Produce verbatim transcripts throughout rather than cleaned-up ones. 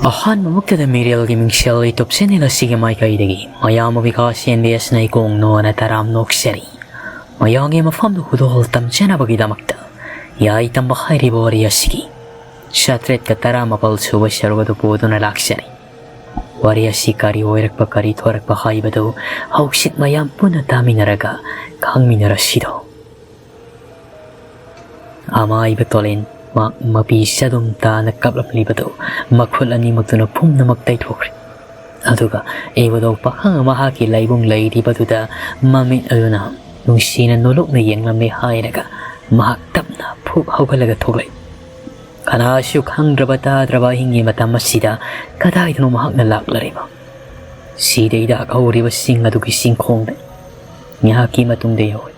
ꯑꯍꯥꯟꯕꯃꯛꯇꯗ ꯃꯤꯔꯦꯜꯒꯤ ꯃꯤꯡꯁꯦꯜ YouTube channel ꯑꯁꯤꯒꯤ ꯃꯥꯏꯀꯩꯗꯒꯤ ꯃꯌꯥꯝꯕꯨ ꯕꯤꯀꯥꯁ ꯑꯦꯟ ꯕꯤ ꯑꯦꯁ ꯅꯩꯀꯣꯡꯅꯣꯅ ꯇꯔꯥꯝ ꯅꯣꯛꯆꯔꯤ꯫ ꯃꯌꯥꯝꯒꯤ ꯃꯐꯝꯗ ꯈꯨꯗꯣꯜ ꯇꯝꯖꯅꯕꯒꯤꯗꯃꯛꯇ ꯌꯥꯏ ꯇꯝꯕ ꯍꯥꯏꯔꯤꯕ ꯋꯥꯔꯤ ꯑꯁꯤꯒꯤ ꯆꯥꯇ꯭ꯔꯦꯠꯀ ꯇꯔꯥꯃꯥꯄꯜ ꯁꯨꯕ ꯁꯔꯨꯛ ꯑꯗꯨ ꯄꯨꯗꯨꯅ ꯂꯥꯛꯆꯔꯤ꯫ ꯋꯥꯔꯤ ꯑꯁꯤ ꯀꯔꯤ ꯑꯣꯏꯔꯛꯄ, ꯀꯔꯤ ꯊꯣꯔꯛꯄ ꯍꯥꯏꯕꯗꯨ ꯍꯧꯖꯤꯛ ꯃꯌꯥꯝ ꯄꯨꯟꯅ ꯇꯥꯃꯤꯟꯅꯔꯒ ꯈꯪꯃꯤꯟꯅꯔꯁꯤꯗꯣ꯫ ꯑꯃꯥꯏꯕ ꯇꯣꯂꯦꯟ ꯃꯥ ꯃꯄꯤ ꯆꯗꯨꯝ ꯇꯥꯅ ꯀꯞꯂꯝꯂꯤꯕꯗꯨ ꯃꯈꯨꯠ ꯑꯅꯤꯃꯛꯇꯨꯅ ꯄꯨꯝꯅꯃꯛ ꯇꯩꯊꯣꯛꯈ꯭ꯔꯦ꯫ ꯑꯗꯨꯒ ꯏꯕꯨꯙꯧ ꯄꯥꯈꯪ ꯃꯍꯥꯛꯀꯤ ꯂꯥꯏꯕꯨꯡ ꯂꯩꯔꯤꯕꯗꯨꯗ ꯃꯃꯤꯠ ꯑꯗꯨꯅ ꯅꯨꯡꯁꯤꯅ ꯅꯣꯂꯨꯛꯅ ꯌꯦꯡꯂꯝꯃꯦ ꯍꯥꯏꯔꯒ ꯃꯍꯥꯛ ꯇꯞꯅ ꯐꯨꯛ ꯍꯧꯒꯠꯂꯒ ꯊꯣꯛꯂꯛꯏ꯫ ꯀꯅꯥꯁꯨ ꯈꯪꯗ꯭ꯔꯕ ꯇꯥꯗ꯭ꯔꯕ ꯑꯍꯤꯡꯒꯤ ꯃꯇꯝ ꯑꯁꯤꯗ ꯀꯗꯥꯏꯗꯅꯣ ꯃꯍꯥꯛꯅ ꯂꯥꯛꯂꯔꯤꯕ? ꯁꯤꯗꯩꯗ ꯍꯧꯔꯤꯕ ꯆꯤꯡ ꯑꯗꯨꯒꯤ ꯆꯤꯡꯈꯣꯡꯗ ꯉꯥꯏꯍꯥꯛꯀꯤ ꯃꯇꯨꯡꯗ ꯌꯧꯔꯦ꯫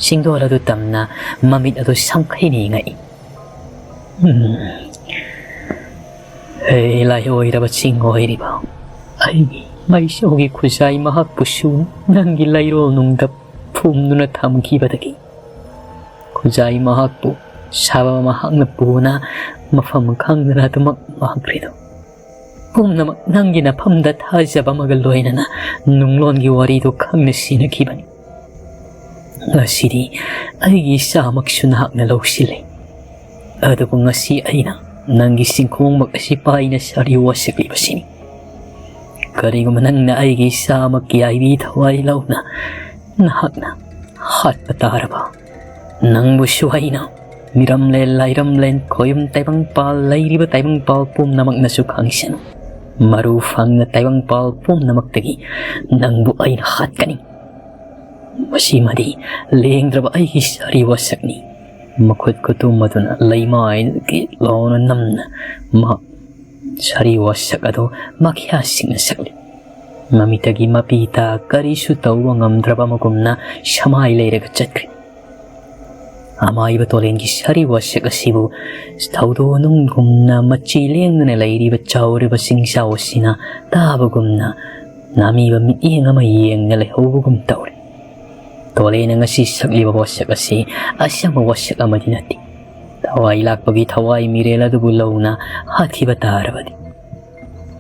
ꯆꯤꯡꯗꯣꯜ ꯑꯗꯨ ꯇꯝꯅ ꯃꯃꯤꯠ ꯑꯗꯨ ꯁꯝꯈꯩꯅ ꯌꯦꯡꯉꯛꯏ꯫ ꯎꯝ꯫ ꯍꯦ ꯂꯥꯏꯑꯣꯏꯔꯕ ꯆꯤꯡ ꯑꯣꯏꯔꯤꯕ ꯑꯩꯒꯤ ꯃꯩꯁꯧꯒꯤ ꯈꯨꯖꯥꯏ ꯃꯍꯥꯛꯄꯨꯁꯨ ꯅꯪꯒꯤ ꯂꯩꯔꯣꯜ ꯅꯨꯡꯗ ꯐꯨꯝꯗꯨꯅ ꯊꯝꯈꯤꯕꯗꯒꯤ ꯈꯨꯖꯥꯏ ꯃꯍꯥꯛꯄꯨ ꯁꯥꯕ ꯃꯍꯥꯛꯅ ꯄꯨꯅ ꯃꯐꯝ ꯈꯪꯗꯅ ꯑꯗꯨꯃꯛ ꯃꯥꯡꯈ꯭ꯔꯤꯗꯣ꯫ ꯄꯨꯝꯅꯃꯛ ꯅꯪꯒꯤ ꯅꯐꯝꯗ ꯊꯥꯖꯕ ꯑꯃꯒ ꯂꯣꯏꯅꯅ ꯅꯨꯡꯂꯣꯟꯒꯤ ꯋꯥꯔꯤꯗꯨ ꯈꯪꯅ ꯁꯤꯟꯅꯈꯤꯕꯅꯤ꯫ ꯉꯁꯤꯗꯤ ꯑꯩꯒꯤ ꯏꯆꯥꯃꯛꯁꯨ ꯅꯍꯥꯛꯅ ꯂꯧꯁꯤꯜꯂꯦ꯫ ꯑꯗꯨꯕꯨ ꯉꯁꯤ ꯑꯩꯅ ꯅꯪꯒꯤ ꯆꯤꯡꯈꯣꯡꯃꯛ ꯑꯁꯤ ꯄꯥꯏꯅ ꯁꯥꯔꯤ ꯋꯥꯁꯛꯂꯤꯕꯁꯤꯅꯤ꯫ ꯀꯔꯤꯒꯨꯝꯕ ꯅꯪꯅ ꯑꯩꯒꯤ ꯏꯆꯥꯃꯛꯀꯤ ꯑꯥꯏꯕꯤ ꯊꯋꯥꯏ ꯂꯧꯅ ꯅꯍꯥꯛꯅ ꯍꯥꯠꯄ ꯇꯥꯔꯕ, ꯅꯪꯕꯨꯁꯨ ꯑꯩꯅ ꯃꯤꯔꯝꯂꯦꯟ, ꯂꯥꯏꯔꯝꯂꯦꯟ, ꯈꯣꯌꯨꯝ ꯇꯥꯏꯕꯪꯄꯥꯜ, ꯂꯩꯔꯤꯕ ꯇꯥꯏꯕꯪꯄꯥꯜ ꯄꯨꯝꯅꯃꯛꯅꯁꯨ ꯈꯪꯁꯅꯨ꯫ ꯃꯔꯨ ꯐꯪꯅ ꯇꯥꯏꯕꯪꯄꯥꯜ ꯄꯨꯝꯅꯃꯛꯇꯒꯤ ꯅꯪꯕꯨ ꯑꯩꯅ ꯍꯥꯠꯀꯅꯤ꯫ ꯃꯁꯤꯃꯗꯤ ꯂꯦꯡꯗ꯭ꯔꯕ ꯑꯩꯒꯤ ꯁꯥꯔꯤ ꯋꯥꯁꯛꯅꯤ꯫ ꯃꯈꯨꯠ ꯈꯨꯇꯨꯝ ꯑꯗꯨꯅ ꯂꯩꯃꯥꯏꯗꯒꯤ ꯂꯥꯎꯅ ꯅꯝꯅ ꯃꯍꯥꯛ ꯁꯥꯔꯤ ꯋꯥꯁꯛ ꯑꯗꯨ ꯃꯈ꯭ꯌꯥꯁꯤꯡꯅ ꯁꯛꯂꯤ꯫ ꯃꯃꯤꯠꯇꯒꯤ ꯃꯄꯤ ꯇꯥ ꯀꯔꯤꯁꯨ ꯇꯧꯕ ꯉꯝꯗ꯭ꯔꯕ ꯑꯃꯒꯨꯝꯅ ꯁꯃꯥꯏ ꯂꯩꯔꯒ ꯆꯠꯈ꯭ꯔꯦ꯫ ꯑꯃꯥꯏꯕ ꯇꯣꯂꯦꯟꯒꯤ ꯁꯥꯔꯤ ꯋꯥꯁꯛ ꯑꯁꯤꯕꯨ ꯊꯧꯗꯣꯛ ꯅꯨꯡꯒꯨꯝꯅ ꯃꯆꯤ ꯂꯦꯡꯗꯅ ꯂꯩꯔꯤꯕ ꯆꯥꯎꯔꯤꯕ ꯆꯤꯡꯖꯥꯎ ꯑꯁꯤꯅ ꯇꯥꯕꯒꯨꯝꯅ ꯅꯥꯃꯤꯕ ꯃꯤꯠꯌꯦꯡ ꯑꯃ ꯌꯦꯡꯅ ꯂꯩꯍꯧꯕꯒꯨꯝ ꯇꯧꯔꯦ꯫ ꯇꯣꯂꯦꯅ ꯉꯁꯤ ꯁꯛꯂꯤꯕ ꯋꯥꯁꯛ ꯑꯁꯤ ꯑꯆꯝꯕ ꯋꯥꯁꯛ ꯑꯃꯗꯤ ꯅꯠꯇꯦ꯫ ꯊꯋꯥꯏ ꯂꯥꯛꯄꯒꯤ ꯊꯋꯥꯏ ꯃꯤꯔꯦꯜ ꯑꯗꯨꯕꯨ ꯂꯧꯅ ꯍꯥꯠꯈꯤꯕ ꯇꯥꯔꯕꯗꯤ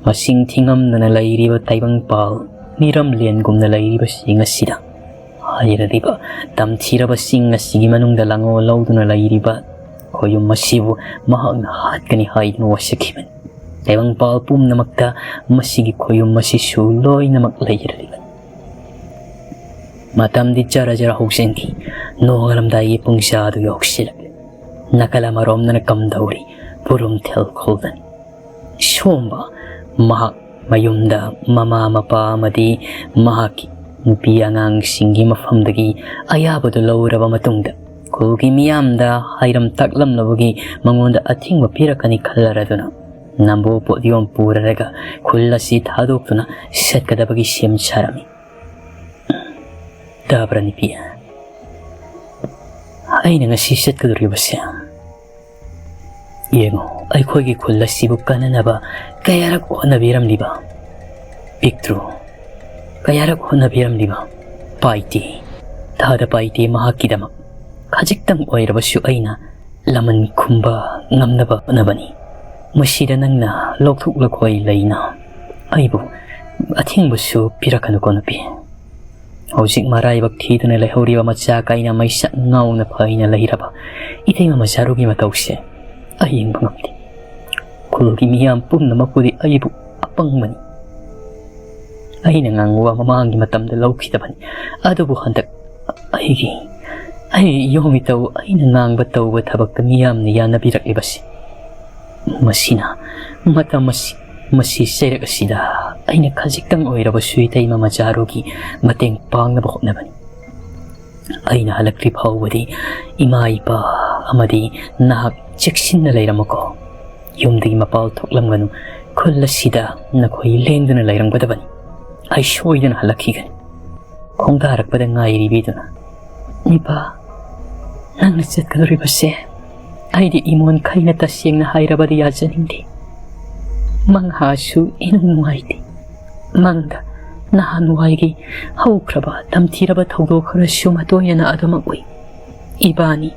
ꯃꯁꯤꯡ ꯊꯤꯉꯝꯗꯅ ꯂꯩꯔꯤꯕ ꯇꯥꯏꯕꯪꯄꯥꯜ ꯃꯤꯔꯝꯂꯦꯟꯒꯨꯝꯅ ꯂꯩꯔꯤꯕꯁꯤꯡ ꯑꯁꯤꯗ ꯍꯥꯏꯔꯤꯕ ꯇꯝꯊꯤꯔꯕꯁꯤꯡ ꯑꯁꯤꯒꯤ ꯃꯅꯨꯡꯗ ꯂꯥꯡꯑꯣ ꯂꯧꯗꯨꯅ ꯂꯩꯔꯤꯕ ꯈꯣꯌꯨꯝ ꯑꯁꯤꯕꯨ ꯃꯍꯥꯛꯅ ꯍꯥꯠꯀꯅꯤ ꯍꯥꯏꯗꯨꯅ ꯋꯥꯁꯛꯈꯤꯕꯅꯤ꯫ ꯇꯥꯏꯕꯪꯄꯥꯜ ꯄꯨꯝꯅꯃꯛꯇ ꯃꯁꯤꯒꯤ ꯈꯣꯌꯨꯝ ꯑꯁꯤꯁꯨ ꯂꯣꯏꯅꯃꯛ ꯂꯩꯔꯤꯕꯅꯤ꯫ ꯃꯇꯝꯗꯤ ꯖꯔ ꯖꯔ ꯍꯧꯖꯤꯟꯈꯤ꯫ ꯅꯣꯡꯉꯥꯜꯂꯝꯗꯥꯏꯒꯤ ꯄꯨꯡꯖꯥꯗꯨ ꯌꯧꯁꯤꯜꯂꯛꯂꯦ꯫ ꯅꯥꯀꯜ ꯑꯃꯔꯣꯝꯗꯅ ꯀꯝꯗꯧꯔꯤ ꯄꯨꯔꯨꯝꯊꯦꯜ ꯈꯨꯜꯗꯅꯤ꯫ ꯁꯣꯝꯕ ꯃꯍꯥꯛ ꯃꯌꯨꯝꯗ ꯃꯃꯥ ꯃꯄꯥ ꯑꯃꯗꯤ ꯃꯍꯥꯛꯀꯤ ꯅꯨꯄꯤ ꯑꯉꯥꯡꯁꯤꯡꯒꯤ ꯃꯐꯝꯗꯒꯤ ꯑꯌꯥꯕꯗꯨ ꯂꯧꯔꯕ ꯃꯇꯨꯡꯗ ꯈꯨꯜꯒꯤ ꯃꯤꯌꯥꯝꯗ ꯍꯥꯏꯔꯝ ꯇꯥꯛꯂꯝꯂꯕꯒꯤ ꯃꯉꯣꯟꯗ ꯑꯊꯤꯡꯕ ꯄꯤꯔꯛꯀꯅꯤ ꯈꯜꯂꯔꯗꯨꯅ ꯅꯝꯕꯣ ꯄꯣꯠꯌꯣꯝ ꯄꯨꯔꯔꯒ ꯈꯨꯜ ꯑꯁꯤ ꯊꯥꯗꯣꯛꯇꯨꯅ ꯆꯠꯀꯗꯕꯒꯤ ꯁꯦꯝ ꯁꯥꯔꯝꯃꯤ꯫ ꯇꯥꯕ꯭ꯔꯥ ꯅꯨꯄꯤ? ꯑꯩꯅ ꯉꯁꯤ ꯆꯠꯀꯗꯧꯔꯤꯕꯁꯦ ꯌꯦꯡꯉꯨ, ꯑꯩꯈꯣꯏꯒꯤ ꯈꯨꯜ ꯑꯁꯤꯕꯨ ꯀꯟꯅꯅꯕ ꯀꯌꯥꯔꯛ ꯍꯣꯠꯅꯕꯤꯔꯝꯂꯤꯕ ꯄꯤꯛꯇ꯭ꯔꯨ, ꯀꯌꯥꯔꯛ ꯍꯣꯠꯅꯕꯤꯔꯝꯂꯤꯕ ꯄꯥꯏꯇꯦ, ꯊꯥꯗ ꯄꯥꯏꯇꯦ ꯃꯍꯥꯛꯀꯤꯗꯃꯛ ꯈꯖꯤꯛꯇꯪ ꯑꯣꯏꯔꯕꯁꯨ ꯑꯩꯅ ꯂꯃꯟ ꯈꯨꯝꯕ ꯉꯝꯅꯕ ꯍꯣꯠꯅꯕꯅꯤ꯫ ꯃꯁꯤꯗ ꯅꯪꯅ ꯂꯧꯊꯣꯛꯂꯈꯣꯏ ꯂꯩꯅ ꯑꯩꯕꯨ ꯑꯊꯤꯡꯕꯁꯨ ꯄꯤꯔꯛꯀꯅꯨꯀꯣ ꯅꯨꯄꯤ꯫ ꯍꯧꯖꯤꯛ ꯃꯔꯥꯏꯕꯛ ꯊꯤꯗꯨꯅ ꯂꯩꯍꯧꯔꯤꯕ ꯃꯆꯥ ꯀꯥꯏꯅ ꯃꯩꯁꯛ ꯉꯥꯎꯅ ꯐꯩꯅ ꯂꯩꯔꯕ ꯏꯇꯩꯃ ꯃꯆꯥꯔꯨꯒꯤ ꯃꯇꯧꯁꯦ ꯑꯩ ꯌꯦꯡꯕ ꯉꯝꯗꯦ꯫ ꯈꯨꯜꯒꯤ ꯃꯤꯌꯥꯝ ꯄꯨꯝꯅꯃꯛꯄꯨꯗꯤ ꯑꯩꯕꯨ ꯑꯄꯪꯕꯅꯤ, ꯑꯩꯅ ꯉꯥꯡꯕ ꯋꯥ ꯃꯃꯥꯡꯒꯤ ꯃꯇꯝꯗ ꯂꯧꯈꯤꯗꯕꯅꯤ꯫ ꯑꯗꯨꯕꯨ ꯍꯟꯗꯛ ꯑꯩꯒꯤ, ꯑꯩꯒꯤ ꯏꯌꯣꯡ ꯏꯇꯧ, ꯑꯩꯅ ꯉꯥꯡꯕ ꯇꯧꯕ ꯊꯕꯛꯇ ꯃꯤꯌꯥꯝꯅ ꯌꯥꯅꯕꯤꯔꯛꯂꯤꯕꯁꯤ, ꯃꯁꯤꯅ ꯃꯇꯝ ꯑꯁꯤ, ꯃꯁꯤ ꯆꯩꯔꯛ ꯑꯁꯤꯗ ꯑꯩꯅ ꯈꯖꯤꯛꯇꯪ ꯑꯣꯏꯔꯕꯁꯨ ꯏꯇꯩꯃ ꯃꯆꯥꯔꯨꯒꯤ ꯃꯇꯦꯡ ꯄꯥꯡꯅꯕ ꯍꯣꯠꯅꯕꯅꯤ꯫ ꯑꯩꯅ ꯍꯜꯂꯛꯇ꯭ꯔꯤ ꯐꯥꯎꯕꯗꯤ ꯏꯃꯥ ꯏꯄꯥ ꯑꯃꯗꯤ ꯅꯍꯥꯛ ꯆꯦꯛꯁꯤꯟꯅ ꯂꯩꯔꯝꯃꯨꯀꯣ꯫ ꯌꯨꯝꯗꯒꯤ ꯃꯄꯥꯜ ꯊꯣꯛꯂꯝꯒꯅꯨ꯫ ꯈꯨꯜ ꯑꯁꯤꯗ ꯅꯈꯣꯏ ꯂꯦꯡꯗꯨꯅ ꯂꯩꯔꯝꯒꯗꯕꯅꯤ꯫ ꯑꯩ ꯁꯣꯏꯗꯅ ꯍꯜꯂꯛꯈꯤꯒꯅꯤ꯫ ꯈꯣꯡꯗꯥꯔꯛꯄꯗ ꯉꯥꯏꯔꯤꯕꯤꯗꯨꯅ, ꯏꯄꯥ, ꯅꯪꯅ ꯆꯠꯀꯗꯧꯔꯤꯕꯁꯦ ꯑꯩꯗꯤ ꯏꯃꯣꯟ ꯈꯩꯅ ꯇꯁꯦꯡꯅ ꯍꯥꯏꯔꯕꯗꯤ ꯌꯥꯖꯅꯤꯡꯗꯦ꯫ ꯃꯪꯍꯥꯁꯨ ꯏꯅꯨꯡ ꯅꯨꯡꯉꯥꯏꯇꯦ꯫ ꯃꯪꯗ ꯅꯍꯥꯟꯋꯥꯏꯒꯤ ꯍꯧꯈ꯭ꯔꯕ ꯇꯝꯊꯤꯔꯕ ꯊꯧꯗꯣꯛ ꯈꯔꯁꯨ ꯃꯇꯣꯏꯅꯅ ꯑꯗꯨꯃꯛ ꯎꯏ꯫ ꯏꯕꯥꯅꯤ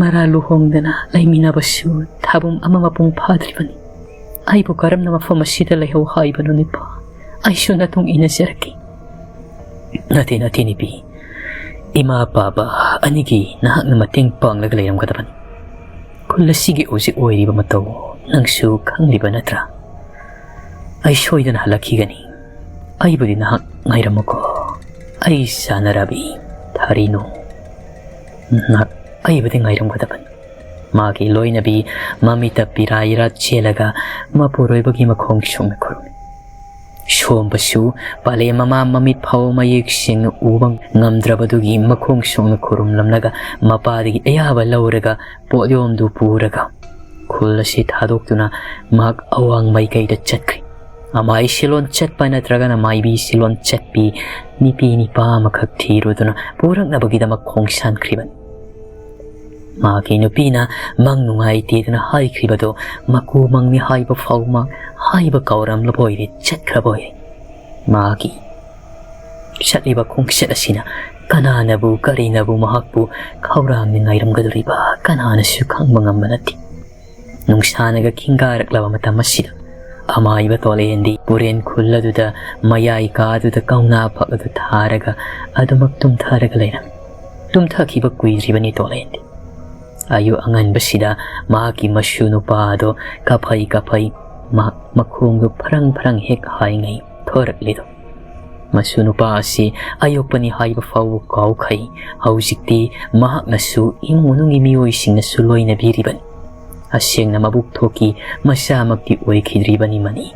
ꯃꯔꯥ ꯂꯨꯍꯣꯡꯗꯅ ꯂꯩꯃꯤꯟꯅꯕꯁꯨ ꯊꯥꯕꯨꯝ ꯑꯃ ꯃꯄꯨꯡ ꯐꯥꯗ꯭ꯔꯤꯕꯅꯤ꯫ ꯑꯩꯕꯨ ꯀꯔꯝꯅ ꯃꯐꯝ ꯑꯁꯤꯗ ꯂꯩꯍꯧ ꯍꯥꯏꯕꯅꯣ, ꯅꯨꯄꯥ? ꯑꯩꯁꯨ ꯅꯇꯨꯡ ꯏꯟꯅꯖꯔꯛꯀꯦ꯫ ꯅꯠꯇꯦ, ꯅꯠꯇꯦ, ꯅꯨꯄꯤ꯫ ꯏꯃꯥ ꯄꯥꯕ ꯑꯅꯤꯒꯤ ꯅꯍꯥꯛꯅ ꯃꯇꯦꯡ ꯄꯥꯡꯂꯒ ꯂꯩꯔꯝꯒꯗꯕꯅꯤ꯫ ꯈꯨꯜ ꯑꯁꯤꯒꯤ ꯍꯧꯖꯤꯛ ꯑꯣꯏꯔꯤꯕ ꯃꯇꯧ ꯅꯪꯁꯨ ꯈꯪꯂꯤꯕ ꯅꯠꯇ꯭ꯔꯥ? ꯑꯩ ꯁꯣꯏꯗꯅ ꯍꯜꯂꯛꯈꯤꯒꯅꯤ꯫ ꯑꯩꯕꯨꯗꯤ ꯅꯍꯥꯛ ꯉꯥꯏꯔꯝꯃꯨꯀꯣ꯫ ꯑꯩ ꯆꯥꯟꯅꯔꯕꯤ ꯊꯥꯔꯤꯅꯣ꯫ ꯅꯍꯥꯛ ꯑꯩꯕꯨꯗꯤ ꯉꯥꯏꯔꯝꯒꯗꯕꯅꯤ꯫ ꯃꯥꯒꯤ ꯂꯣꯏꯅꯕꯤ ꯃꯃꯤꯠꯇ ꯄꯤꯔꯥ ꯏꯔꯥ ꯆꯦꯜꯂꯒ ꯃꯄꯨꯔꯣꯏꯕꯒꯤ ꯃꯈꯣꯡ ꯁꯣꯛꯅ ꯈꯨꯔꯨꯝꯃꯤ꯫ ꯁꯣꯝꯕꯁꯨ ꯄꯥꯂꯦ ꯃꯃꯥ ꯃꯃꯤꯠ ꯐꯥꯎ ꯃꯌꯦꯛ ꯁꯦꯡꯅ ꯎꯕ ꯉꯝꯗ꯭ꯔꯕꯗꯨꯒꯤ ꯃꯈꯣꯡ ꯁꯣꯛꯅ ꯈꯨꯔꯨꯝꯂꯝꯂꯒ ꯃꯄꯥꯗꯒꯤ ꯑꯌꯥꯕ ꯂꯧꯔꯒ ꯄꯣꯠꯌꯣꯝꯗꯨ ꯄꯨꯔꯒ ꯈꯨꯜ ꯑꯁꯤ ꯊꯥꯗꯣꯛꯇꯨꯅ ꯃꯍꯥꯛ ꯑꯋꯥꯡ ꯃꯥꯏꯀꯩꯗ ꯆꯠꯈ꯭ꯔꯦ꯫ ꯑꯃꯥꯏ ꯁꯤꯂꯣꯟ ꯆꯠꯄ ꯅꯠꯇ꯭ꯔꯒꯅ ꯃꯥꯏꯕꯤ ꯁꯤꯂꯣꯟ ꯆꯠꯄꯤ ꯅꯨꯄꯤ ꯅꯤꯄꯥ ꯑꯃꯈꯛ ꯊꯤꯔꯨꯗꯨꯅ ꯄꯨꯔꯛꯅꯕꯒꯤꯗꯃꯛ ꯈꯣꯡꯁꯥꯟꯈ꯭ꯔꯤꯕꯅꯤ꯫ ꯃꯍꯥꯛꯀꯤ ꯅꯨꯄꯤꯅ ꯃꯪ ꯅꯨꯡꯉꯥꯏꯇꯦꯗꯅ ꯍꯥꯏꯈ꯭ꯔꯤꯕꯗꯣ ꯃꯀꯨ ꯃꯪꯅꯤ ꯍꯥꯏꯕ ꯐꯥꯎ ꯃꯍꯥꯛ ꯍꯥꯏꯕ ꯀꯥꯎꯔꯝꯂꯕ ꯑꯣꯏꯔꯦ, ꯆꯠꯈ꯭ꯔꯕ ꯑꯣꯏꯔꯦ꯫ ꯃꯍꯥꯛꯀꯤ ꯆꯠꯂꯤꯕ ꯈꯣꯡꯆꯠ ꯑꯁꯤꯅ ꯀꯅꯥꯅꯕꯨ ꯀꯔꯤꯅꯕꯨ ꯃꯍꯥꯛꯄꯨ ꯈꯧꯔꯥꯡꯅ ꯉꯥꯏꯔꯝꯒꯗꯧꯔꯤꯕ ꯀꯅꯥꯅꯁꯨ ꯈꯪꯕ ꯉꯝꯕ ꯅꯠꯇꯦ꯫ ꯅꯨꯡꯁꯥꯅꯒ ꯈꯤꯡꯒꯥꯔꯛꯂꯕ ꯃꯇꯝ ꯑꯁꯤꯗ ꯑꯃꯥꯏꯕ ꯇꯣꯂꯦꯟꯗꯤ ꯄꯨꯔꯦꯟ ꯈꯨꯜ ꯑꯗꯨꯗ ꯃꯌꯥꯏ ꯀꯥꯗꯨꯗ ꯀꯧꯅꯥ ꯐꯛ ꯑꯗꯨ ꯊꯥꯔꯒ ꯑꯗꯨꯃꯛ ꯇꯨꯝꯊꯔꯒ ꯂꯩꯔꯝꯃꯤ꯫ ꯇꯨꯝꯊꯈꯤꯕ ꯀꯨꯏꯗ꯭ꯔꯤꯕꯅꯤ ꯇꯣꯂꯦꯟꯗꯤ꯫ ꯑꯌꯨꯛ ꯑꯉꯟꯕꯁꯤꯗ ꯃꯍꯥꯛꯀꯤ ꯃꯁꯨ ꯅꯨꯄꯥ ꯑꯗꯣ ꯀꯥꯐꯩ ꯀꯥꯐꯩ ꯃꯍꯥꯛ ꯃꯈꯣꯡꯗꯨ ꯐꯔꯪ ꯐꯔꯪ ꯍꯦꯛ ꯍꯥꯏꯉꯩ ꯊꯣꯔꯛꯂꯤꯗꯣ꯫ ꯃꯁꯨ ꯅꯨꯄꯥ ꯑꯁꯤ ꯑꯌꯣꯛꯄꯅꯤ ꯍꯥꯏꯕ ꯐꯥꯎꯕ ꯀꯥꯎꯈꯩ꯫ ꯍꯧꯖꯤꯛꯇꯤ ꯃꯍꯥꯛꯅꯁꯨ ꯏꯃꯨꯡ ꯃꯅꯨꯡꯒꯤ ꯃꯤꯑꯣꯏꯁꯤꯡꯅꯁꯨ ꯂꯣꯏꯅꯕꯤꯔꯤꯕꯅꯤ꯫ ꯑꯁꯦꯡꯅ ꯃꯕꯨꯛ ꯊꯣꯛꯀꯤ ꯃꯆꯥꯃꯛꯇꯤ ꯑꯣꯏꯈꯤꯗ꯭ꯔꯤꯕꯅꯤ ꯃꯅꯤ꯫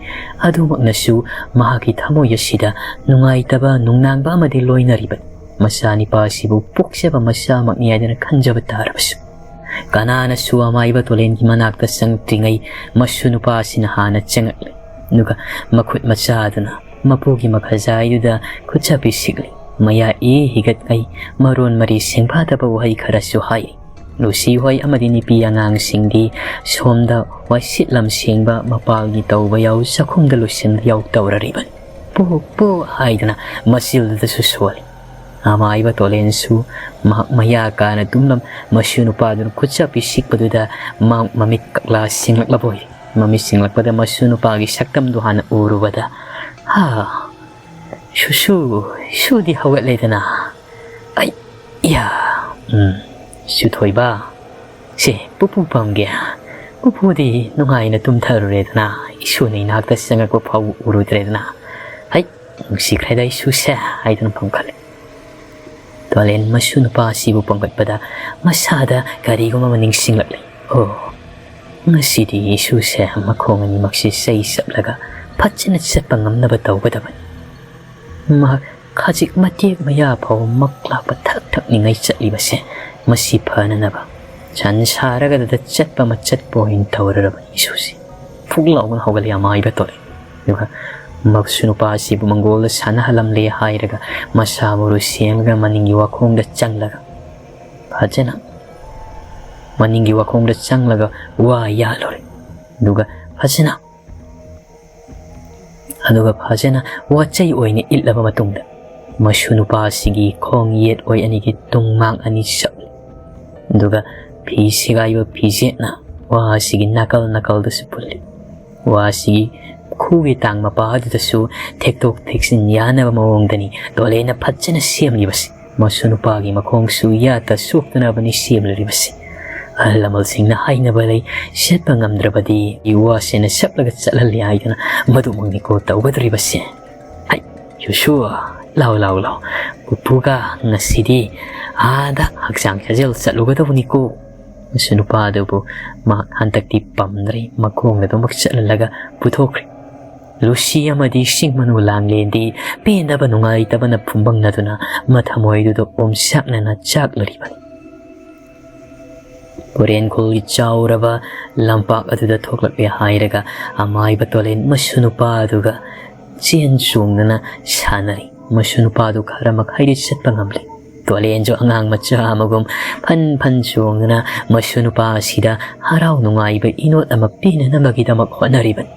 ꯑꯗꯨꯃꯛꯅꯁꯨ ꯃꯍꯥꯛꯀꯤ ꯊꯃꯣꯏ ꯑꯁꯤꯗ ꯅꯨꯡꯉꯥꯏꯇꯕ ꯅꯨꯡꯅꯥꯡꯕ ꯑꯃꯗꯤ ꯂꯣꯏꯅꯔꯤꯕꯅꯤ꯫ ꯃꯆꯥꯅꯤꯄꯥ ꯑꯁꯤꯕꯨ ꯄꯣꯛꯆꯕ ꯃꯆꯥꯃꯛꯅꯤ ꯍꯥꯏꯗꯅ ꯈꯟꯖꯕ ꯇꯥꯔꯕꯁꯨ꯫ ꯀꯅꯥꯅꯁꯨ ꯑꯃꯥꯏꯕ ꯇꯣꯂꯦꯟꯒꯤ ꯃꯅꯥꯛꯇ ꯆꯪꯉꯛꯇ꯭ꯔꯤꯉꯩ ꯃꯁꯨ ꯅꯨꯄꯥ ꯑꯁꯤꯅ ꯍꯥꯟꯅ ꯆꯪꯉꯛꯂꯦ꯫ ꯑꯗꯨꯒ ꯃꯈꯨꯠ ꯃꯆꯥꯗꯨꯅ ꯃꯄꯨꯒꯤ ꯃꯈꯖꯥꯏꯗꯨꯗ ꯈꯨꯠꯆꯥꯄꯤ ꯁꯤꯛꯂꯤ꯫ ꯃꯌꯥ ꯏ ꯍꯤꯒꯠꯉꯩ ꯃꯔꯣꯟ ꯃꯔꯤ ꯁꯦꯡꯐꯥꯗꯕ ꯋꯥꯍꯩ ꯈꯔꯁꯨ ꯍꯥꯏꯔꯤ꯫ ꯂꯨꯁꯤ ꯍꯣꯏ ꯑꯃꯗꯤ ꯅꯨꯄꯤ ꯑꯉꯥꯡꯁꯤꯡꯗꯤ ꯁꯣꯝꯗ ꯋꯥꯏꯁꯤꯠ ꯂꯝ ꯁꯦꯡꯕ ꯃꯄꯥꯒꯤ ꯇꯧꯕ ꯌꯥꯎ ꯆꯥꯛꯈꯨꯝꯗ ꯂꯣꯏꯁꯤꯟꯕ ꯌꯥꯎ ꯇꯧꯔꯔꯤꯕꯅꯤ꯫ "ꯄꯣ, ꯄꯣ" ꯍꯥꯏꯗꯨꯅ ꯃꯆꯤꯜꯗꯨꯗꯁꯨ ꯁꯣꯜꯂꯤ꯫ ꯑꯃꯥꯏꯕ ꯇꯣꯂꯦꯟꯁꯨ ꯃꯍꯥꯛ ꯃꯌꯥ ꯀꯥꯅ ꯇꯨꯝꯂꯝ ꯃꯁꯨ ꯅꯨꯄꯥꯗꯨꯅ ꯈꯨꯠꯆꯥꯄꯤ ꯁꯤꯛꯄꯗꯨꯗ ꯃ-, ꯃꯃꯤꯠ ꯀꯛꯂꯥ ꯁꯦꯡꯂꯛꯂꯕ ꯑꯣꯏꯔꯤ꯫ ꯃꯃꯤꯠ ꯁꯤꯡꯂꯛꯄꯗ ꯃꯁꯨ ꯅꯨꯄꯥꯒꯤ ꯁꯛꯇꯝꯗꯨ ꯍꯥꯟꯅ ꯎꯔꯨꯕꯗ, "ꯍꯥ, ꯁꯨꯁꯨ, ꯁꯨꯗꯤ ꯍꯧꯒꯠꯂꯦꯗꯅ꯫ ꯑꯩ, ꯌꯥ, ꯎꯝ, ꯁꯨꯊꯣꯏꯕ, ꯁꯦ, ꯄꯨꯄꯨ ꯄꯝꯒꯦ꯫ ꯄꯨꯄꯨꯗꯤ ꯅꯨꯡꯉꯥꯏꯅ ꯇꯨꯝꯊꯔꯨꯔꯦꯗꯅ, ꯏꯁꯨꯅ ꯏꯅꯥꯛꯇ ꯆꯪꯉꯛꯄ ꯐꯥꯎ ꯎꯔꯨꯗ꯭ꯔꯦꯗꯅ꯫ ꯍꯩ, ꯅꯨꯡꯁꯤꯈ꯭ꯔꯦꯗ ꯏꯁꯨꯁꯦ" ꯍꯥꯏꯗꯨꯅ ꯄꯝꯈꯠꯂꯦ꯫ ꯇꯣꯂꯦꯟ ꯃꯁꯨ ꯅꯨꯄꯥ ꯑꯁꯤꯕꯨ ꯄꯝꯈꯠꯄꯗ ꯃꯁꯥꯗ ꯀꯔꯤꯒꯨꯝꯕ ꯑꯃ ꯅꯤꯡꯁꯤꯡꯂꯛꯂꯦ꯫ "ꯑꯣ, ꯉꯁꯤꯗꯤ ꯏꯁꯨꯁꯦ ꯃꯈꯣꯡ ꯑꯅꯤꯃꯛꯁꯦ ꯆꯩ ꯆꯞꯂꯒ ꯐꯖꯅ ꯆꯠꯄ ꯉꯝꯅꯕ ꯇꯧꯒꯗꯕꯅꯤ꯫ ꯃꯍꯥꯛ ꯈꯖꯤꯛ ꯃꯇꯦꯛ ꯃꯌꯥ ꯐꯥꯎ ꯃꯛ ꯂꯥꯛꯄ ꯊꯛ ꯊꯛꯅꯤꯡꯉꯥꯏ ꯆꯠꯂꯤꯕꯁꯦ ꯃꯁꯤ ꯐꯅꯅꯕ ꯁꯟ ꯁꯥꯔꯒꯗ ꯆꯠꯄ ꯃꯆꯠꯄ ꯑꯣꯏꯅ ꯇꯧꯔꯔꯕꯅꯤ ꯏꯁꯨꯁꯤ"꯫ ꯐꯨꯛ ꯂꯥꯎꯅ ꯍꯧꯒꯠꯂꯦ ꯑꯃꯥꯏꯕ ꯇꯣꯂꯦꯟ꯫ ꯑꯗꯨꯒ ꯃꯁꯨ ꯅꯨꯄꯥ ꯑꯁꯤꯕꯨ ꯃꯪꯒꯣꯜꯗ ꯁꯥꯟꯅꯍꯜꯂꯝꯂꯦ ꯍꯥꯏꯔꯒ ꯃꯁꯥ ꯃꯎꯔꯨ ꯁꯦꯝꯂꯒ ꯃꯅꯤꯡꯒꯤ ꯋꯥꯈꯣꯡꯗ ꯆꯪꯂꯒ ꯐꯖꯅ, ꯃꯅꯤꯡꯒꯤ ꯋꯥꯈꯣꯡꯗ ꯆꯪꯂꯒ ꯋꯥ ꯌꯥꯜꯂꯨꯔꯦ꯫ ꯑꯗꯨꯒ ꯐꯖꯅ, ꯑꯗꯨꯒ ꯐꯖꯅ ꯋꯥꯆꯩ ꯑꯣꯏꯅ ꯏꯠꯂꯕ ꯃꯇꯨꯡꯗ ꯃꯁꯨ ꯅꯨꯄꯥ ꯑꯁꯤꯒꯤ ꯈꯣꯡ ꯌꯦꯠ ꯑꯣꯏ ꯑꯅꯤꯒꯤ ꯇꯨꯡꯃꯥꯡ ꯑꯅꯤ ꯆꯞꯂꯤ꯫ ꯑꯗꯨꯒ ꯐꯤ ꯁꯦꯒꯥꯏꯕ ꯐꯤꯖꯦꯠꯅ ꯋꯥ ꯑꯁꯤꯒꯤ ꯅꯥꯀꯜ ꯅꯥꯀꯜꯗꯁꯨ ꯄꯨꯜꯂꯤ꯫ ꯋꯥ ꯑꯁꯤꯒꯤ ꯈꯨꯒꯤ ꯇꯥꯡ ꯃꯄꯥ ꯑꯗꯨꯗꯁꯨ ꯊꯦꯛꯇꯣꯛ ꯊꯦꯛꯆꯤꯟ ꯌꯥꯅꯕ ꯃꯑꯣꯡꯗꯅꯤ ꯇꯣꯂꯦꯟꯅ ꯐꯖꯅ ꯁꯦꯝꯂꯤꯕꯁꯤ꯫ ꯃꯁꯨ ꯅꯨꯄꯥꯒꯤ ꯃꯈꯣꯡꯁꯨ ꯌꯥꯠꯇ ꯁꯣꯛꯇꯅꯕꯅꯤ ꯁꯦꯝꯂꯤꯕꯁꯤ꯫ ꯑꯍꯜ ꯂꯃꯟꯁꯤꯡꯅ ꯍꯥꯏꯅꯕ ꯂꯩ, "ꯆꯠꯄ ꯉꯝꯗ꯭ꯔꯕꯗꯤ ꯋꯥꯁꯦꯅ ꯆꯞꯂꯒ ꯆꯠꯍꯜꯂꯤ" ꯍꯥꯏꯗꯅ ꯃꯗꯨꯃꯛꯅꯤꯀꯣ ꯇꯧꯒꯗꯧꯔꯤꯕꯁꯦ꯫ ꯍꯩ, ꯌꯨꯁꯨ, ꯂꯥꯎ, ꯂꯥꯎ, ꯂꯥꯎ꯫ ꯄꯨꯄꯨꯒ ꯉꯁꯤꯗꯤ ꯑꯥꯗ ꯍꯛꯆꯥꯡ ꯁꯥꯖꯦꯜ ꯆꯠꯂꯨꯒꯗꯧꯕꯅꯤꯀꯣ꯫ ꯃꯁꯨ ꯅꯨꯄꯥ ꯑꯗꯨꯕꯨ ꯃꯍꯥꯛ ꯍꯟꯗꯛꯇꯤ ꯄꯝꯗ꯭ꯔꯦ, ꯃꯈꯣꯡꯅ ꯑꯗꯨꯃꯛ ꯆꯠꯍꯜꯂꯒ ꯄꯨꯊꯣꯛꯈ꯭ꯔꯦ꯫ ꯂꯨꯁꯤ ꯑꯃꯗꯤ ꯁꯤꯡꯃꯅꯨ ꯂꯥꯡꯂꯦꯟꯗꯤ ꯄꯦꯟꯗꯕ ꯅꯨꯡꯉꯥꯏꯇꯕꯅ ꯐꯨꯝꯕꯪꯅꯗꯨꯅ ꯃꯊꯃꯣꯏꯗꯨꯗ ꯑꯣꯝꯆꯥꯛꯅꯅ ꯆꯥꯛꯂꯔꯤꯕꯅꯤ꯫ ꯄꯨꯔꯦꯟ ꯈꯨꯜꯒꯤ ꯆꯥꯎꯔꯕ ꯂꯝꯄꯥꯛ ꯑꯗꯨꯗ ꯊꯣꯛꯂꯛꯂꯦ ꯍꯥꯏꯔꯒ ꯑꯃꯥꯏꯕ ꯇꯣꯂꯦꯟ ꯃꯁꯨ ꯅꯨꯄꯥ ꯑꯗꯨꯒ ꯆꯦꯟ ꯆꯣꯡꯗꯨꯅ ꯁꯥꯟꯅꯔꯤ꯫ ꯃꯁꯨ ꯅꯨꯄꯥꯗꯨ ꯈꯔ ꯃꯈꯩꯗꯤ ꯆꯠꯄ ꯉꯝꯂꯦ꯫ ꯇꯣꯂꯦꯟꯁꯨ ꯑꯉꯥꯡ ꯃꯆꯥ ꯑꯃꯒꯨꯝ ꯐꯟ ꯐꯟ ꯆꯣꯡꯗꯨꯅ ꯃꯁꯨ ꯅꯨꯄꯥ ꯑꯁꯤꯗ ꯍꯔꯥꯎ ꯅꯨꯡꯉꯥꯏꯕ ꯏꯅꯣꯠ ꯑꯃ ꯄꯤꯅꯅꯕꯒꯤꯗꯃꯛ ꯍꯣꯠꯅꯔꯤꯕꯅꯤ꯫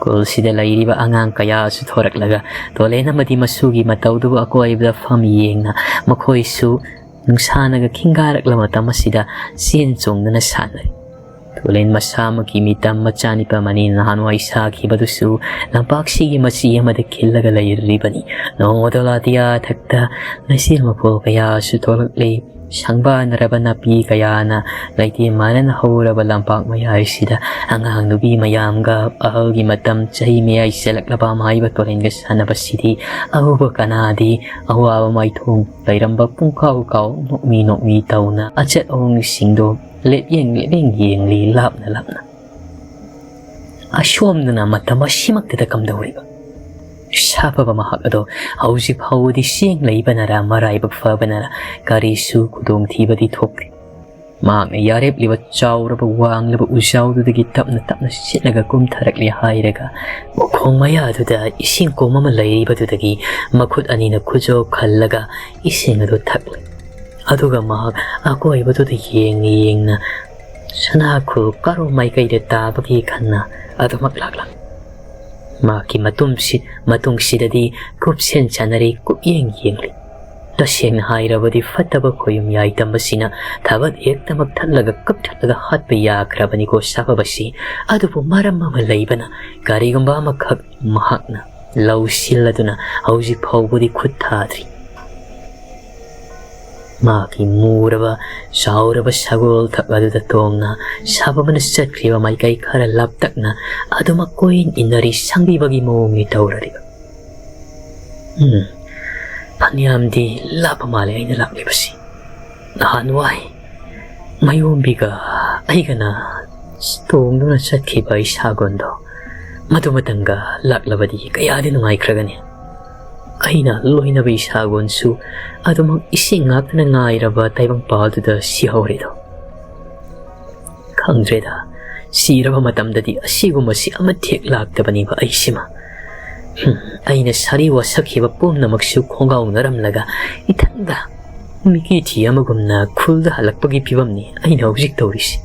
ꯈꯨꯜꯁꯤꯗ ꯂꯩꯔꯤꯕ ꯑꯉꯥꯡ ꯀꯌꯥꯁꯨ ꯊꯣꯔꯛꯂꯒ ꯇꯣꯂꯦꯟ ꯑꯃꯗꯤ ꯃꯁꯨꯒꯤ ꯃꯇꯧꯗꯨꯕꯨ ꯑꯀꯣꯏꯕꯗ ꯐꯝ ꯌꯦꯡꯅ ꯃꯈꯣꯏꯁꯨ ꯅꯨꯡꯁꯥꯅꯒ ꯈꯤꯡꯒꯥꯔꯛꯂꯕ ꯃꯇꯝ ꯑꯁꯤꯗ ꯆꯦꯟ ꯆꯣꯡꯗꯨꯅ ꯁꯥꯟꯅꯔꯤ꯫ ꯇꯨꯂꯦꯟ ꯃꯁꯥꯃꯛꯀꯤ ꯃꯤꯇꯝ ꯃꯆꯥꯅꯤꯄꯥ ꯑꯃꯅꯤ꯫ ꯅꯍꯥꯟꯋꯥꯏ ꯁꯥꯈꯤꯕꯗꯨꯁꯨ ꯂꯝꯄꯥꯛꯁꯤꯒꯤ ꯃꯆꯤ ꯑꯃꯗ ꯈꯤꯜꯂꯒ ꯂꯩꯔꯤꯕꯅꯤ꯫ ꯅꯣꯡꯃꯗꯣ ꯑꯇꯤꯌꯥ ꯊꯛꯇ ꯂꯩꯆꯤꯜ ꯃꯐꯨꯜ ꯀꯌꯥꯁꯨ ꯊꯣꯛꯂꯛꯂꯤ꯫ ꯁꯪꯕꯥꯟꯅꯔꯕ ꯅꯥꯄꯤ ꯀꯌꯥꯅ ꯂꯩꯇꯦꯝ ꯃꯥꯟꯅꯅ ꯍꯧꯔꯕ ꯂꯝꯄꯥꯛ ꯃꯌꯥꯏꯁꯤꯗ ꯑꯉꯥꯡ ꯅꯨꯄꯤ ꯃꯌꯥꯝꯒ ꯑꯍꯜꯒꯤ ꯃꯇꯝ ꯆꯍꯤ ꯃꯌꯥꯏ ꯆꯜꯂꯛꯂꯕ ꯑꯃꯥꯏꯕ ꯇꯨꯔꯦꯟꯒ ꯁꯥꯟꯅꯕꯁꯤꯗꯤ ꯑꯎꯕ ꯀꯅꯥꯗꯤ ꯑꯋꯥꯕ ꯃꯥꯏꯊꯣꯡ ꯂꯩꯔꯝꯕ ꯄꯨꯡꯀꯥꯎ ꯀꯥꯎ ꯅꯣꯛꯃꯤ ꯅꯣꯛꯃꯤ ꯇꯧꯅ ꯑꯆꯠ ꯑꯑꯣꯡꯁꯤꯡꯗꯣ ꯂꯦꯞꯌꯦꯡ ꯂꯦꯞꯌꯦꯡ ꯌꯦꯡꯂꯤ ꯂꯥꯞꯅ ꯂꯥꯞꯅ꯫ ꯑꯁꯣꯝꯗꯅ ꯃꯇꯝ ꯑꯁꯤꯃꯛꯇꯗ ꯀꯝꯗꯧꯔꯤꯕ? ꯁꯥꯐꯕ ꯃꯍꯥꯛ ꯑꯗꯣ ꯍꯧꯖꯤꯛ ꯐꯥꯎꯕꯗꯤ ꯆꯦꯡ ꯂꯩꯕꯅꯔ ꯃꯔꯥꯏꯕꯛ ꯐꯕꯅꯔ ꯀꯔꯤꯁꯨ ꯈꯨꯗꯣꯡꯊꯤꯕꯗꯤ ꯊꯣꯛꯇꯦ꯫ ꯃꯍꯥꯛꯅ ꯌꯥꯔꯦꯞꯂꯤꯕ ꯆꯥꯎꯔꯕ ꯋꯥꯡꯂꯕ ꯎꯖꯥꯎꯗꯨꯗꯒꯤ ꯇꯞꯅ ꯇꯞꯅ ꯆꯠꯂꯒ ꯀꯨꯝꯊꯔꯛꯂꯦ ꯍꯥꯏꯔꯒ ꯃꯈꯣꯡ ꯃꯌꯥꯗꯨꯗ ꯏꯁꯤꯡ ꯀꯣꯝ ꯑꯃ ꯂꯩꯔꯤꯕꯗꯨꯗꯒꯤ ꯃꯈꯨꯠ ꯑꯅꯤꯅ ꯈꯨꯖꯣꯞ ꯈꯜꯂꯒ ꯏꯁꯤꯡ ꯑꯗꯨ ꯊꯛꯂꯦ꯫ ꯑꯗꯨꯒ ꯃꯍꯥꯛ ꯑꯀꯣꯏꯕꯗꯨꯗ ꯌꯦꯡꯅ ꯌꯦꯡꯅ ꯁꯅꯥꯈꯨꯜ ꯀꯥꯔꯣ ꯃꯥꯏꯀꯩꯗ ꯇꯥꯕꯒꯤ ꯈꯟꯅ ꯑꯗꯨꯃꯛ ꯂꯥꯛꯂꯝꯃꯤ꯫ ꯃꯍꯥꯛꯀꯤ ꯃꯇꯨꯡꯁꯤ-, ꯃꯇꯨꯡꯁꯤꯗꯗꯤ ꯀꯨꯞꯁꯦꯟ ꯆꯥꯅꯔꯤ ꯀꯨꯞꯌꯦꯡ ꯌꯦꯡꯂꯤ꯫ ꯇꯁꯦꯡꯅ ꯍꯥꯏꯔꯕꯗꯤ ꯐꯠꯇꯕ ꯈꯣꯌꯨꯝ ꯌꯥꯏ ꯇꯝꯕꯁꯤꯅ ꯊꯕꯛ ꯍꯦꯛꯇꯃꯛ ꯊꯠꯂꯒ ꯀꯛꯊꯠꯂꯒ ꯍꯥꯠꯄ ꯌꯥꯈ꯭ꯔꯕꯅꯤꯀꯣ ꯁꯥꯐꯕꯁꯤ꯫ ꯑꯗꯨꯕꯨ ꯃꯔꯝ ꯑꯃ ꯂꯩꯕꯅ ꯀꯔꯤꯒꯨꯝꯕ ꯑꯃꯈꯛ ꯃꯍꯥꯛꯅ ꯂꯧꯁꯤꯜꯂꯗꯨꯅ ꯍꯧꯖꯤꯛ ꯐꯥꯎꯕꯗꯤ ꯈꯨꯠ ꯊꯥꯗ꯭ꯔꯤ꯫ ꯃꯍꯥꯛꯀꯤ ꯃꯨꯔꯕ ꯆꯥꯎꯔꯕ ꯁꯒꯣꯜ ꯊꯛ ꯑꯗꯨꯗ ꯇꯣꯡꯅ ꯁꯥꯐꯕꯅ ꯆꯠꯈ꯭ꯔꯤꯕ ꯃꯥꯏꯀꯩ ꯈꯔ ꯂꯥꯞꯇꯛꯅ ꯑꯗꯨꯃꯛ ꯀꯣꯏ ꯏꯟꯅꯔꯤ ꯁꯪꯕꯤꯕꯒꯤ ꯃꯑꯣꯡꯅꯤ ꯇꯧꯔꯔꯤꯕ꯫ ꯎꯝ, ꯐꯅꯌꯥꯝꯗꯤ ꯂꯥꯞꯄ ꯃꯥꯜꯂꯦ ꯑꯩꯅ ꯂꯥꯛꯂꯤꯕꯁꯤ꯫ ꯅꯍꯥꯟꯋꯥꯏ ꯃꯌꯣꯝꯕꯤꯒ ꯑꯩꯒꯅ ꯇꯣꯡꯗꯨꯅ ꯆꯠꯈꯤꯕ ꯑꯩ ꯁꯥꯒꯣꯟꯗꯣ ꯃꯗꯨ ꯃꯇꯝꯒ ꯂꯥꯛꯂꯕꯗꯤ ꯀꯌꯥꯗꯤ ꯅꯨꯡꯉꯥꯏꯈ꯭ꯔꯒꯅꯤ꯫ ꯑꯩꯅ ꯂꯣꯏꯅꯕ ꯏꯁꯥꯒꯣꯟꯁꯨ ꯑꯗꯨꯃꯛ ꯏꯁꯤꯡ ꯉꯥꯛꯇꯅ ꯉꯥꯏꯔꯕ ꯇꯥꯏꯕꯪꯄꯥꯜꯗꯨꯗ ꯁꯤꯍꯧꯔꯦꯗꯣ꯫ ꯈꯪꯗ꯭ꯔꯦꯗ, ꯁꯤꯔꯕ ꯃꯇꯝꯗꯗꯤ ꯑꯁꯤꯒꯨꯝꯕꯁꯤ ꯑꯃꯠꯇ ꯍꯦꯛ ꯂꯥꯛꯇꯕꯅꯤꯕ ꯑꯩꯁꯤꯃ꯫ ꯍꯨꯝ, ꯑꯩꯅ ꯁꯥꯔꯤ ꯋꯥꯁꯛꯈꯤꯕ ꯄꯨꯝꯅꯃꯛꯁꯨ ꯈꯣꯡꯒꯥꯎꯅꯔꯝꯂꯒ ꯏꯊꯟꯗ ꯃꯤꯀꯤ ꯊꯤ ꯑꯃꯒꯨꯝꯅ ꯈꯨꯜꯗ ꯍꯜꯂꯛꯄꯒꯤ ꯐꯤꯕꯝꯅꯤ ꯑꯩꯅ ꯍꯧꯖꯤꯛ ꯇꯧꯔꯤꯁꯤ꯫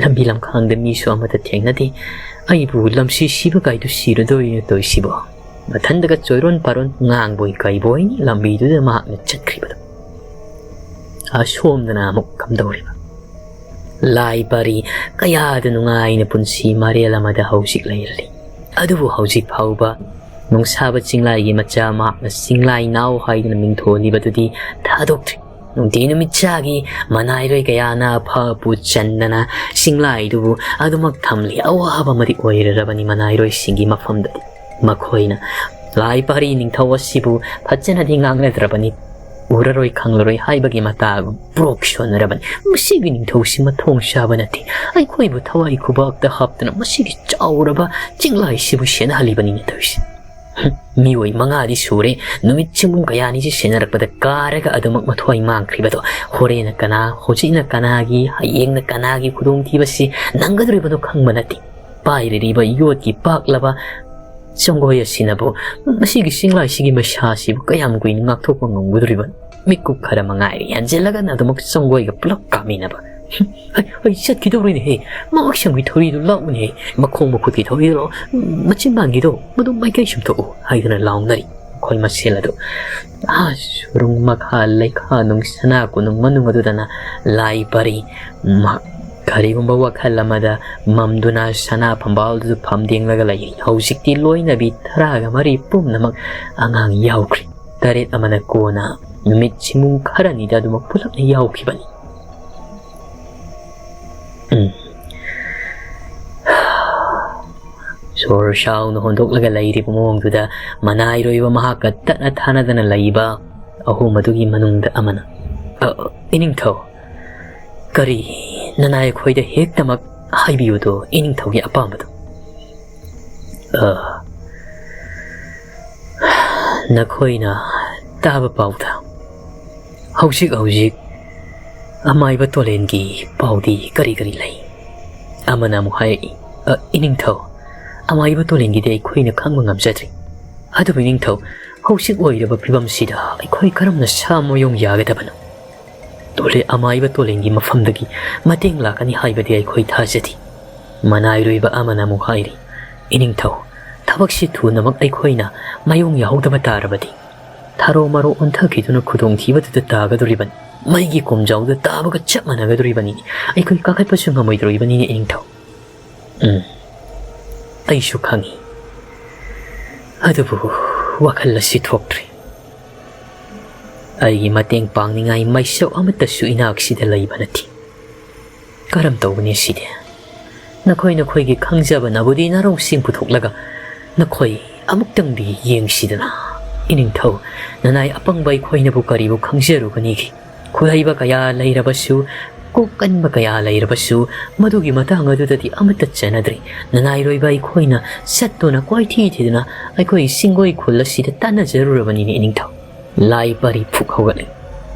ꯂꯝꯕꯤ ꯂꯝꯈꯥꯡꯗ ꯃꯤꯁꯨ ꯑꯃꯠꯇ ꯊꯦꯡꯅꯗꯦ꯫ ꯑꯩꯕꯨ ꯂꯝꯁꯤ ꯁꯤꯕ ꯀꯥꯏꯗꯨ ꯁꯤꯔꯗꯣꯏꯅꯣ ꯇꯧꯔꯤꯁꯤꯕꯣ? ꯃꯊꯟꯗꯒ ꯆꯣꯏꯔꯣꯟ ꯄꯥꯔꯣꯟ ꯉꯥꯡꯕꯣꯏ ꯀꯩꯕꯣꯏ ꯂꯝꯕꯤꯗꯨꯗ ꯃꯍꯥꯛꯅ ꯆꯠꯈ꯭ꯔꯤꯕꯗꯣ꯫ ꯑꯁꯣꯝꯗꯅ ꯑꯃꯨꯛ ꯀꯝꯗꯧꯔꯤꯕ? ꯂꯥꯏ ꯄꯔꯤ ꯀꯌꯥꯗ ꯅꯨꯡꯉꯥꯏꯅ ꯄꯨꯟꯁꯤ ꯃꯔꯦꯜ ꯑꯃꯗ ꯍꯧꯖꯤꯛ ꯂꯩꯔꯤ꯫ ꯑꯗꯨꯕꯨ ꯍꯧꯖꯤꯛ ꯐꯥꯎꯕ ꯅꯨꯡꯁꯥꯕ ꯆꯤꯡꯂꯥꯏꯒꯤ ꯃꯆꯥ ꯃꯍꯥꯛꯅ ꯆꯤꯡꯂꯥꯏ ꯅꯥꯎ ꯍꯥꯏꯗꯨꯅ ꯃꯤꯡꯊꯣꯜꯂꯤꯕꯗꯨꯗꯤ ꯊꯥꯗꯣꯛꯇ꯭ꯔꯤ꯫ ꯅꯨꯡꯇꯤ ꯅꯨꯃꯤꯠ ꯆꯥꯒꯤ ꯃꯅꯥꯏꯔꯣꯏ ꯀꯌꯥꯅ ꯑꯐ ꯑꯄꯨ ꯆꯟꯗꯅ ꯆꯤꯡꯂꯥꯏꯗꯨꯕꯨ ꯑꯗꯨꯃꯛ ꯊꯝꯂꯤ꯫ ꯑꯋꯥꯕ ꯑꯃꯗꯤ ꯑꯣꯏꯔꯔꯕꯅꯤ ꯃꯅꯥꯏꯔꯣꯏꯁꯤꯡꯒꯤ ꯃꯐꯝꯗꯗꯤ꯫ ꯃꯈꯣꯏꯅ ꯂꯥꯏ ꯄꯥꯔꯤ ꯅꯤꯡꯊꯧ ꯑꯁꯤꯕꯨ ꯐꯖꯅꯗꯤ ꯉꯥꯡꯅꯗ꯭ꯔꯕꯅꯤ꯫ ꯎꯔꯔꯣꯏ ꯈꯪꯂꯔꯣꯏ ꯍꯥꯏꯕꯒꯤ ꯃꯇꯥꯒꯨꯝ ꯄ꯭ꯔꯣꯛ ꯁꯣꯟꯅꯔꯕꯅꯤ꯫ ꯃꯁꯤꯒꯤ ꯅꯤꯡꯊꯧꯁꯤ ꯃꯊꯣꯡ ꯆꯥꯕ ꯅꯠꯇꯦ꯫ ꯑꯩꯈꯣꯏꯕꯨ ꯊꯋꯥꯏ ꯈꯨꯕꯥꯛꯇ ꯍꯥꯞꯇꯨꯅ ꯃꯁꯤꯒꯤ ꯆꯥꯎꯔꯕ ꯆꯤꯡꯂꯥꯏꯁꯤꯕꯨ ꯁꯦꯟꯅꯍꯜꯂꯤꯕꯅꯤꯅ ꯇꯧꯔꯤꯁꯤ꯫ ꯍꯨꯝ, ꯃꯤꯑꯣꯏ ꯃꯉꯥꯗꯤ ꯁꯨꯔꯦ ꯅꯨꯃꯤꯠ ꯆꯤꯡꯕꯨꯡ ꯀꯌꯥꯅꯤꯁꯤ ꯁꯦꯟꯅꯔꯛꯄꯗ ꯀꯥꯔꯒ ꯑꯗꯨꯃꯛ ꯃꯊ꯭ꯋꯥꯏ ꯃꯥꯡꯈ꯭ꯔꯤꯕꯗꯣ꯫ ꯍꯣꯔꯦꯟꯅ ꯀꯅꯥ, ꯍꯧꯖꯤꯛꯅ ꯀꯅꯥꯒꯤ, ꯍꯌꯦꯡꯅ ꯀꯅꯥꯒꯤ ꯈꯨꯗꯣꯡꯊꯤꯕꯁꯤ ꯅꯪꯒꯗꯧꯔꯤꯕꯅꯣ ꯈꯪꯕ ꯅꯠꯇꯦ꯫ ꯄꯥꯏꯔꯤꯕ ꯌꯣꯠꯀꯤ ꯄꯥꯛꯂꯕ ꯆꯪꯒꯣꯏ ꯑꯁꯤꯅꯕꯨ ꯃꯁꯤꯒꯤ ꯆꯤꯡꯂꯥꯏꯁꯤꯒꯤ ꯃꯩꯁꯥꯁꯤꯕꯨ ꯀꯌꯥꯝ ꯀꯨꯏꯅ ꯉꯥꯛꯊꯣꯛꯄ ꯉꯝꯒꯗꯧꯔꯤꯕꯅꯣ? ꯃꯤꯀꯨꯞ ꯈꯔ ꯃꯉꯥꯏꯔꯦ, ꯌꯥꯟꯁꯤꯜꯂꯒꯅ ꯑꯗꯨꯃꯛ ꯆꯪꯒꯣꯏꯒ ꯄꯨꯂꯞ ꯀꯥꯃꯤꯟꯅꯕ꯫ "ꯑꯩ, ꯑꯩ ꯆꯠꯈꯤꯗꯧꯔꯤꯅꯦꯍꯦ, ꯃꯃꯛ ꯁꯝꯒꯤ ꯊꯧꯔꯤꯗꯨ ꯂꯥꯛꯎꯅꯦꯍꯦ, ꯃꯈꯣꯡ ꯃꯈꯨꯠꯀꯤ ꯊꯧꯔꯤꯗꯨ ꯂꯥꯛꯑꯣ, ꯃꯆꯤꯟꯕꯥꯟꯒꯤꯗꯣ ꯃꯗꯨ ꯃꯥꯏꯀꯩ ꯁꯨꯝꯊꯣꯛꯎ" ꯍꯥꯏꯗꯨꯅ ꯂꯥꯎꯅꯔꯤ꯫ ꯃꯈꯣꯏ ꯃꯁꯦꯜ ꯑꯗꯨ ꯑꯥ ꯁꯨꯔꯨꯡ ꯃꯈꯥ ꯂꯩꯈꯥ ꯅꯨꯡ ꯁꯅꯥ ꯀꯣꯅꯨꯡ ꯃꯅꯨꯡ ꯑꯗꯨꯗꯅ ꯂꯥꯏ ꯄꯔꯤ ꯃꯍꯥꯛ ꯀꯔꯤꯒꯨꯝꯕ ꯋꯥꯈꯜ ꯑꯃꯗ ꯃꯝꯗꯨꯅ ꯁꯅꯥ ꯐꯝꯕꯥꯜꯗꯨ ꯐꯝꯗꯦꯡꯂꯒ ꯂꯩꯔꯤ꯫ ꯍꯧꯖꯤꯛꯇꯤ ꯂꯣꯏꯅꯕꯤ ꯇꯔꯥꯒ ꯃꯔꯤ ꯄꯨꯝꯅꯃꯛ ꯑꯉꯥꯡ ꯌꯥꯎꯈ꯭ꯔꯤ꯫ ꯇꯔꯦꯠ ꯑꯃꯅ ꯀꯣꯟꯅ ꯅꯨꯃꯤꯠ ꯆꯤꯡꯕꯨꯡ ꯈꯔꯅꯤꯗ ꯑꯗꯨꯃꯛ ꯄꯨꯂꯞꯅ ꯌꯥꯎꯈꯤꯕꯅꯤ꯫ ꯎꯝ꯫ ꯁꯣꯔ ꯁꯥꯎꯅ ꯍꯣꯟꯗꯣꯛꯂꯒ ꯂꯩꯔꯤꯕ ꯃꯑꯣꯡꯗꯨꯗ ꯃꯅꯥꯏꯔꯣꯏꯕ ꯃꯍꯥꯛꯀ ꯇꯠꯅ ꯊꯥꯅꯗꯅ ꯂꯩꯕ ꯑꯍꯨꯝ ꯑꯗꯨꯒꯤ ꯃꯅꯨꯡꯗ ꯑꯃꯅ, "ꯑ, ꯏꯅꯤꯡꯊꯧ, ꯀꯔꯤ ꯅꯅꯥꯏ ꯑꯩꯈꯣꯏꯗ ꯍꯦꯛꯇꯃꯛ ꯍꯥꯏꯕꯤꯌꯨꯗꯣ, ꯏꯅꯤꯡꯊꯧꯒꯤ ꯑꯄꯥꯝꯕꯗꯣ?" "ꯑ, ꯅꯈꯣꯏꯅ ꯇꯥꯕ ꯄꯥꯎꯗ ꯍꯧꯖꯤꯛ ꯍꯧꯖꯤꯛ ꯑꯃꯥꯏꯕ ꯇꯣꯂꯦꯟꯒꯤ ꯄꯥꯎꯗꯤ ꯀꯔꯤ ꯀꯔꯤ ꯂꯩ?" ꯑꯃꯅ ꯑꯃꯨꯛ ꯍꯥꯏꯔꯛꯏ, "ꯑ, ꯏꯅꯤꯡꯊꯧ, ꯑꯃꯥꯏꯕ ꯇꯣꯂꯦꯟꯒꯤꯗꯤ ꯑꯩꯈꯣꯏꯅ ꯈꯪꯕ ꯉꯝꯖꯗ꯭ꯔꯤ꯫ ꯑꯗꯨꯕꯨ ꯏꯅꯤꯡꯊꯧ, ꯍꯧꯖꯤꯛ ꯑꯣꯏꯔꯤꯕ ꯐꯤꯕꯝꯁꯤꯗ ꯑꯩꯈꯣꯏ ꯀꯔꯝꯅ ꯁꯥ ꯃꯌꯣꯡ ꯌꯥꯒꯗꯕꯅꯣ? ꯇꯣꯂꯦ-, ꯑꯃꯥꯏꯕ ꯇꯣꯂꯦꯟꯒꯤ ꯃꯐꯝꯗꯒꯤ ꯃꯇꯦꯡ ꯂꯥꯛꯀꯅꯤ ꯍꯥꯏꯕꯗꯤ ꯑꯩꯈꯣꯏ ꯊꯥꯖꯗꯦ꯫" ꯃꯅꯥꯏꯔꯣꯏꯕ ꯑꯃꯅ ꯑꯃꯨꯛ ꯍꯥꯏꯔꯤ, "ꯏꯅꯤꯡꯊꯧ, ꯊꯕꯛꯁꯤ ꯊꯨꯅꯃꯛ ꯑꯩꯈꯣꯏꯅ ꯃꯌꯣꯡ ꯌꯥꯍꯧꯗꯕ ꯇꯥꯔꯕꯗꯤ ꯊꯥꯔꯣ ꯃꯔꯣ ꯑꯣꯟꯊꯈꯤꯗꯨꯅ ꯈꯨꯗꯣꯡꯊꯤꯕꯗꯨꯗ ꯇꯥꯒꯗꯧꯔꯤꯕꯅꯤ꯫ ꯃꯩꯒꯤ ꯀꯣꯝꯖꯥꯎꯗ ꯇꯥꯕꯒ ꯆꯞ ꯃꯥꯟꯅꯒꯗꯧꯔꯤꯕꯅꯤꯅꯦ꯫ ꯑꯩꯈꯣꯏ ꯀꯥꯈꯠꯄꯁꯨ ꯉꯝꯃꯣꯏꯗꯧꯔꯤꯕꯅꯤꯅꯦ, ꯏꯅꯤꯡꯊꯧ꯫ ꯎꯝ, ꯑꯩꯁꯨ ꯈꯪꯏ꯫ ꯑꯗꯨꯕꯨ ꯋꯥꯈꯜ ꯑꯁꯤ ꯊꯣꯛꯇ꯭ꯔꯤ꯫ ꯑꯩꯒꯤ ꯃꯇꯦꯡ ꯄꯥꯡꯅꯤꯡꯉꯥꯏ ꯃꯩꯁꯛ ꯑꯃꯠꯇꯁꯨ ꯏꯅꯥꯛꯁꯤꯗ ꯂꯩꯕ ꯅꯠꯇꯦ꯫ ꯀꯔꯝ ꯇꯧꯒꯅꯤ ꯁꯤꯗꯤ? ꯅꯈꯣꯏ ꯅꯈꯣꯏꯒꯤ ꯈꯪꯖꯕꯅꯕꯨꯗꯤ ꯅꯔꯧꯁꯤꯡ ꯄꯨꯊꯣꯛꯂꯒ ꯅꯈꯣꯏ ꯑꯃꯨꯛꯇꯪꯗꯤ ꯌꯦꯡꯁꯤꯗꯅ꯫ ꯏꯅꯤꯡꯊꯧ, ꯅꯅꯥꯏ ꯑꯄꯪꯕ ꯑꯩꯈꯣꯏꯅꯕꯨ ꯀꯔꯤꯕꯨ ꯈꯪꯖꯔꯨꯒꯅꯤꯒꯦ? ꯈꯨꯠꯍꯩꯕ ꯀꯌꯥ ꯂꯩꯔꯕꯁꯨ, ꯀꯣꯛ ꯀꯟꯕ ꯀꯌꯥ ꯂꯩꯔꯕꯁꯨ, ꯃꯗꯨꯒꯤ ꯃꯇꯥꯡ ꯑꯗꯨꯗꯗꯤ ꯑꯃꯠꯇ ꯆꯠꯅꯗ꯭ꯔꯤ꯫ ꯅꯅꯥꯏꯔꯣꯏꯕ ꯑꯩꯈꯣꯏꯅ ꯆꯠꯇꯨꯅ ꯀꯣꯏꯊꯤ ꯊꯤꯗꯨꯅ ꯑꯩꯈꯣꯏ ꯁꯤꯡꯒꯣꯏ ꯈꯨꯜ ꯑꯁꯤꯗ ꯇꯥꯟꯅꯖꯔꯨꯔꯕꯅꯤꯅꯦ, ꯏꯅꯤꯡꯊꯧ꯫ ꯂꯥꯏ ꯄꯔꯤ ꯐꯨꯛ ꯍꯧꯒꯠꯂꯦ꯫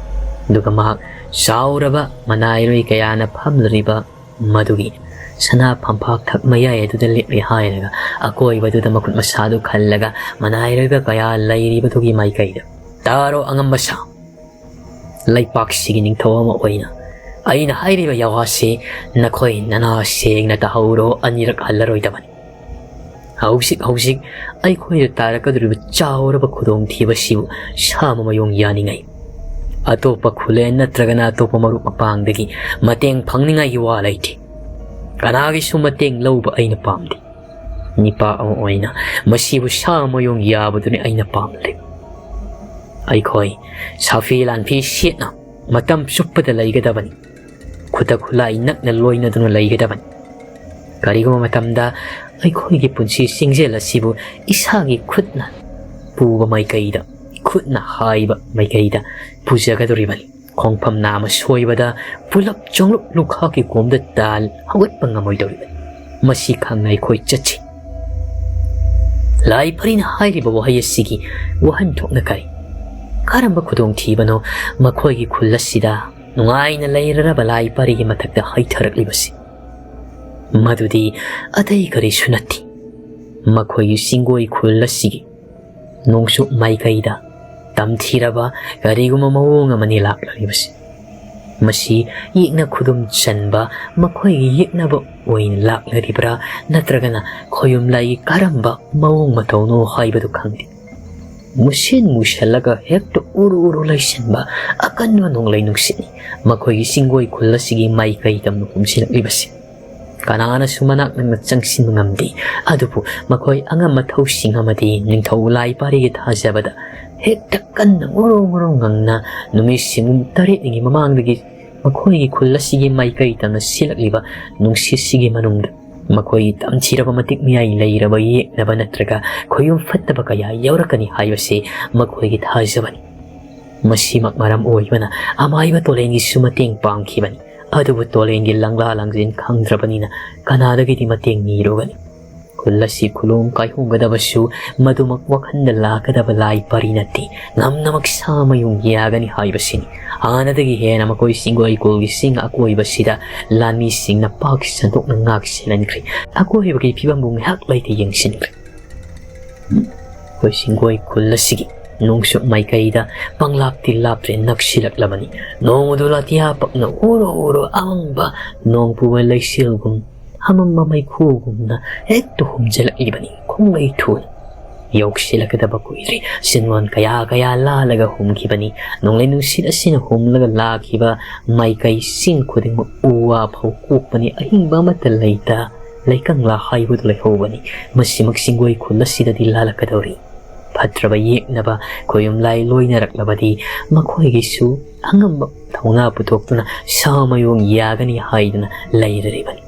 ꯑꯗꯨꯒ ꯃꯍꯥꯛ ꯆꯥꯎꯔꯕ ꯃꯅꯥꯏꯔꯣꯏ ꯀꯌꯥꯅ ꯐꯝꯂꯤꯕ ꯃꯗꯨꯒꯤ ꯁꯅꯥ ꯐꯝꯄꯥꯛ ꯊꯛ ꯃꯌꯥꯏ ꯑꯗꯨꯗ ꯂꯦꯞꯂꯦ ꯍꯥꯏꯔꯒ ꯑꯀꯣꯏꯕꯗꯨꯗ ꯃꯈꯨꯠ ꯃꯁꯥꯗꯨ ꯈꯜꯂꯒ ꯃꯅꯥꯏꯔꯣꯏꯕ ꯀꯌꯥ ꯂꯩꯔꯤꯕꯗꯨꯒꯤ ꯃꯥꯏꯀꯩꯗ, "ꯇꯥꯔꯣ ꯑꯉꯝꯕ ꯁꯥ, ꯂꯩꯄꯥꯛꯁꯤꯒꯤ ꯅꯤꯡꯊꯧ ꯑꯃ ꯑꯣꯏꯅ ꯑꯩꯅ ꯍꯥꯏꯔꯤꯕ ꯌꯥꯋꯥꯁꯤ ꯅꯈꯣꯏ ꯅꯅꯥ ꯁꯦꯡꯅ ꯇꯥꯍꯧꯔꯣ, ꯑꯅꯤꯔꯛ ꯍꯜꯂꯔꯣꯏꯗꯕꯅꯤ꯫ ꯍꯧꯖꯤꯛ ꯍꯧꯖꯤꯛ ꯑꯩꯈꯣꯏꯗ ꯇꯥꯔꯛꯀꯗꯧꯔꯤꯕ ꯆꯥꯎꯔꯕ ꯈꯨꯗꯣꯡꯊꯤꯕꯁꯤꯕꯨ ꯁꯥ ꯃꯃꯥꯌꯣꯡ ꯌꯥꯅꯤꯡꯉꯥꯏ ꯑꯇꯣꯞꯄ ꯈꯨꯂꯦꯟ ꯅꯠꯇ꯭ꯔꯒꯅ ꯑꯇꯣꯞꯄ ꯃꯔꯨꯞ ꯃꯄꯥꯡꯗꯒꯤ ꯃꯇꯦꯡ ꯐꯪꯅꯤꯡꯉꯥꯏꯒꯤ ꯋꯥ ꯂꯩꯇꯦ꯫ ꯀꯅꯥꯒꯤꯁꯨ ꯃꯇꯦꯡ ꯂꯧꯕ ꯑꯩꯅ ꯄꯥꯝꯗꯦ꯫ ꯅꯤꯄꯥ ꯑꯃ ꯑꯣꯏꯅ ꯃꯁꯤꯕꯨ ꯁꯥ ꯃꯃꯥꯌꯣꯡ ꯌꯥꯕꯗꯨꯅꯤ ꯑꯩꯅ ꯄꯥꯝꯂꯤꯕ꯫ ꯑꯩꯈꯣꯏ ꯁꯥꯐꯤ ꯂꯥꯟꯐꯤ ꯁꯦꯠꯅ ꯃꯇꯝ ꯆꯨꯞꯄꯗ ꯂꯩꯒꯗꯕꯅꯤ꯫ ꯈꯨꯠꯇ ꯈꯨꯠꯂꯥꯏ ꯅꯛꯅ ꯂꯣꯏꯅꯗꯨꯅ ꯂꯩꯒꯗꯕꯅꯤ꯫ ꯀꯔꯤꯒꯨꯝꯕ ꯃꯇꯝꯗ ꯑꯩꯈꯣꯏꯒꯤ ꯄꯨꯟꯁꯤ ꯆꯤꯡꯖꯦꯜ ꯑꯁꯤꯕꯨ ꯏꯁꯥꯒꯤ ꯈꯨꯠꯅ ꯄꯨꯕ ꯃꯥꯏꯀꯩꯗ, ꯈꯨꯠꯅ ꯍꯥꯏꯕ ꯃꯥꯏꯀꯩꯗ ꯄꯨꯖꯒꯗꯧꯔꯤꯕꯅꯤ꯫ ꯈꯣꯡꯐꯝ ꯅꯥꯝꯃ ꯁꯣꯏꯕꯗ ꯄꯨꯂꯞ ꯆꯣꯡꯂꯨꯞ ꯂꯨꯈꯥꯛꯀꯤ ꯀꯣꯝꯗ ꯇꯥꯜ ꯍꯧꯒꯠꯄ ꯉꯝꯃꯣꯏꯗꯧꯔꯤꯕꯅꯤ꯫ ꯃꯁꯤ ꯈꯪꯅ ꯑꯩꯈꯣꯏ ꯆꯠꯁꯤ꯫ ꯂꯥꯏ ꯄꯔꯤꯅ ꯍꯥꯏꯔꯤꯕ ꯋꯥꯍꯩ ꯑꯁꯤꯒꯤ ꯋꯥꯍꯟꯊꯣꯛꯅ ꯀꯔꯤ? ꯀꯔꯝꯕ ꯈꯨꯗꯣꯡꯊꯤꯕꯅꯣ ꯃꯈꯣꯏꯒꯤ ꯈꯨꯜ ꯑꯁꯤꯗ ꯅꯨꯡꯉꯥꯏꯅ ꯂꯩꯔꯔꯕ ꯂꯥꯏ ꯄꯔꯤꯒꯤ ꯃꯊꯛꯇ ꯍꯩꯊꯔꯛꯂꯤꯕꯁꯤ? ꯃꯗꯨꯗꯤ ꯑꯇꯩ ꯀꯔꯤꯁꯨ ꯅꯠꯇꯦ, ꯃꯈꯣꯏꯒꯤ ꯆꯤꯡꯒꯣꯏ ꯈꯨꯜ ꯑꯁꯤꯒꯤ ꯅꯣꯡꯆꯨꯞ ꯃꯥꯏꯀꯩꯗ ꯇꯝꯊꯤꯔꯕ ꯀꯔꯤꯒꯨꯝꯕ ꯃꯑꯣꯡ ꯑꯃꯅꯤ ꯂꯥꯛꯂꯤꯕꯁꯤ꯫ ꯃꯁꯤ ꯌꯦꯛꯅ ꯈꯨꯗꯨꯝ ꯆꯟꯕ ꯃꯈꯣꯏꯒꯤ ꯌꯦꯛꯅꯕ ꯑꯣꯏꯅ ꯂꯥꯛꯂꯤꯕ꯭ꯔꯥ, ꯅꯠꯇ꯭ꯔꯒꯅ ꯈꯣꯌꯨꯝ ꯂꯥꯏꯒꯤ ꯀꯔꯝꯕ ꯃꯑꯣꯡ ꯃꯇꯧꯅꯣ ꯍꯥꯏꯕꯗꯨ ꯈꯪꯗꯦ꯫ ꯃꯨꯁꯤꯟ ꯃꯨꯁꯜꯂꯒ ꯍꯦꯛꯇ ꯎꯔꯨ ꯎꯔꯨ ꯂꯩꯁꯤꯟꯕ ꯑꯀꯟꯕ ꯅꯣꯡꯂꯩ ꯅꯨꯡꯁꯤꯠꯅꯤ ꯃꯈꯣꯏꯒꯤ ꯆꯤꯡꯒꯣꯏ ꯈꯨꯜ ꯑꯁꯤꯒꯤ ꯃꯥꯏꯀꯩ ꯇꯝꯅ ꯍꯨꯝꯖꯤꯜꯂꯛꯂꯤꯕꯁꯤ꯫ ꯀꯅꯥꯅꯁꯨ ꯃꯅꯥꯛ ꯅꯛꯅ ꯆꯪꯁꯤꯟꯕ ꯉꯝꯗꯦ꯫ ꯑꯗꯨꯕꯨ ꯃꯈꯣꯏ ꯑꯉꯝꯕ ꯊꯧꯁꯤꯡ ꯑꯃꯗꯤ ꯅꯤꯡꯊꯧ ꯂꯥꯏ ꯄꯥꯔꯤꯒꯤ ꯊꯥꯖꯕꯗ ꯍꯦꯛꯇ ꯀꯟꯅ ꯉꯣꯔꯣ ꯉꯣꯔꯣ ꯉꯪꯅ ꯅꯨꯃꯤꯠ ꯁꯤꯡꯒꯨꯝ ꯇꯔꯦꯠꯅꯤꯒꯤ ꯃꯃꯥꯡꯗꯒꯤ ꯃꯈꯣꯏꯒꯤ ꯈꯨꯜ ꯑꯁꯤꯒꯤ ꯃꯥꯏꯀꯩ ꯇꯝꯅ ꯁꯤꯜꯂꯛꯂꯤꯕ ꯅꯨꯡꯁꯤꯠꯁꯤꯒꯤ ꯃꯅꯨꯡꯗ ꯃꯈꯣꯏꯒꯤ ꯇꯝꯊꯤꯔꯕ ꯃꯇꯤꯛ ꯃꯌꯥꯏ ꯂꯩꯔꯕ ꯌꯦꯛꯅꯕ ꯅꯠꯇ꯭ꯔꯒ ꯈꯣꯌꯨꯝ ꯐꯠꯇꯕ ꯀꯌꯥ ꯌꯥꯎꯔꯛꯀꯅꯤ ꯍꯥꯏꯕꯁꯤ ꯃꯈꯣꯏꯒꯤ ꯊꯥꯖꯕꯅꯤ꯫ ꯃꯁꯤꯃꯛ ꯃꯔꯝ ꯑꯣꯏꯕꯅ ꯑꯃꯥꯏꯕ ꯇꯣꯂꯦꯟꯒꯤꯁꯨ ꯃꯇꯦꯡ ꯄꯥꯡꯈꯤꯕꯅꯤ꯫ ꯑꯗꯨꯕꯨ ꯇꯣꯂꯦꯟꯒꯤ ꯂꯪꯂꯥ ꯂꯪꯖꯤꯟ ꯈꯪꯗ꯭ꯔꯕꯅꯤꯅ ꯀꯅꯥꯗꯒꯤꯗꯤ ꯃꯇꯦꯡ ꯅꯤꯔꯨꯒꯅꯤ? ꯈꯨꯜ ꯑꯁꯤ ꯈꯨꯂꯣꯡ ꯀꯥꯏꯍꯣꯡꯒꯗꯕꯁꯨ ꯃꯗꯨꯃꯛ ꯋꯥꯈꯜꯗ ꯂꯥꯛꯀꯗꯕ ꯂꯥꯏ ꯄꯔꯤ ꯅꯠꯇꯦ꯫ ꯉꯝꯅꯃꯛ ꯁꯥ ꯃꯌꯨꯡ ꯌꯥꯒꯅꯤ ꯍꯥꯏꯕꯁꯤꯅꯤ꯫ ꯍꯥꯟꯅꯗꯒꯤ ꯍꯦꯟꯅ ꯃꯈꯣꯏ ꯆꯤꯡꯒꯣꯏ ꯈꯨꯜꯒꯤ ꯆꯤꯡ ꯑꯀꯣꯏꯕꯁꯤꯗ ꯂꯥꯟꯃꯤꯁꯤꯡꯅ ꯄꯥꯛ ꯁꯟꯗꯣꯛꯅ ꯉꯥꯛ ꯁꯦꯜꯍꯟꯈ꯭ꯔꯦ꯫ ꯑꯀꯣꯏꯕꯒꯤ ꯐꯤꯕꯝꯕꯨ ꯉꯥꯏꯍꯥꯛ ꯂꯩꯇ ꯌꯦꯡꯁꯤꯟꯈ꯭ꯔꯦ꯫ ꯑꯩꯈꯣꯏ ꯆꯤꯡꯒꯣꯏ ꯈꯨꯜ ꯑꯁꯤꯒꯤ ꯅꯣꯡꯆꯨꯞ ꯃꯥꯏꯀꯩꯗ ꯄꯪꯂꯥꯞꯇꯤ ꯂꯥꯞꯇ꯭ꯔꯦ ꯅꯛꯁꯤꯜꯂꯛꯂꯕꯅꯤ꯫ ꯅꯣꯡ ꯑꯗꯨ ꯑꯇꯤꯌꯥ ꯄꯛꯅ ꯎꯔꯨ ꯎꯔꯨ ꯑꯋꯥꯡꯕ ꯅꯣꯡ ꯄꯨꯕ ꯂꯩꯆꯤꯜꯒꯨꯝ ꯑꯃꯝꯕ ꯃꯩꯈꯨꯒꯨꯝꯅ ꯍꯦꯛꯇ ꯍꯨꯝꯖꯤꯜꯂꯛꯂꯤꯕꯅꯤ꯫ ꯈꯣꯡꯂꯩ ꯊꯨꯅ ꯌꯧꯁꯤꯜꯂꯛꯀꯗꯕ ꯀꯨꯏꯗ꯭ꯔꯤ꯫ ꯁꯤꯟꯋꯥꯟ ꯀꯌꯥ ꯀꯌꯥ ꯂꯥꯜꯂꯒ ꯍꯨꯝꯈꯤꯕꯅꯤ꯫ ꯅꯣꯡꯂꯩ ꯅꯨꯡꯁꯤꯠ ꯑꯁꯤꯅ ꯍꯨꯝꯂꯒ ꯂꯥꯛꯈꯤꯕ ꯃꯥꯏꯀꯩꯁꯤꯡ ꯈꯨꯗꯤꯡꯃꯛ ꯎ ꯋꯥ ꯐꯥꯎ ꯀꯣꯛꯄꯅꯤ꯫ ꯑꯍꯤꯡꯕ ꯑꯃꯠꯇ ꯂꯩꯇ ꯂꯩꯀꯪꯂꯥ ꯍꯥꯏꯕꯗꯨ ꯂꯩꯍꯧꯕꯅꯤ꯫ ꯃꯁꯤꯃꯛ ꯆꯤꯡꯒꯣꯏ ꯈꯨꯜ ꯑꯁꯤꯗꯗꯤ ꯂꯥꯜꯂꯛꯀꯗꯧꯔꯤ꯫ ꯐꯠꯇ꯭ꯔꯕ ꯌꯦꯛꯅꯕ ꯈꯣꯌꯨꯝ ꯂꯥꯏ ꯂꯣꯏꯅꯔꯛꯂꯕꯗꯤ ꯃꯈꯣꯏꯒꯤꯁꯨ ꯑꯉꯝꯕ ꯊꯧꯅꯥ ꯄꯨꯊꯣꯛꯇꯨꯅ ꯁꯥ ꯃꯌꯣꯡ ꯌꯥꯒꯅꯤ ꯍꯥꯏꯗꯨꯅ ꯂꯩꯔꯔꯤꯕꯅꯤ꯫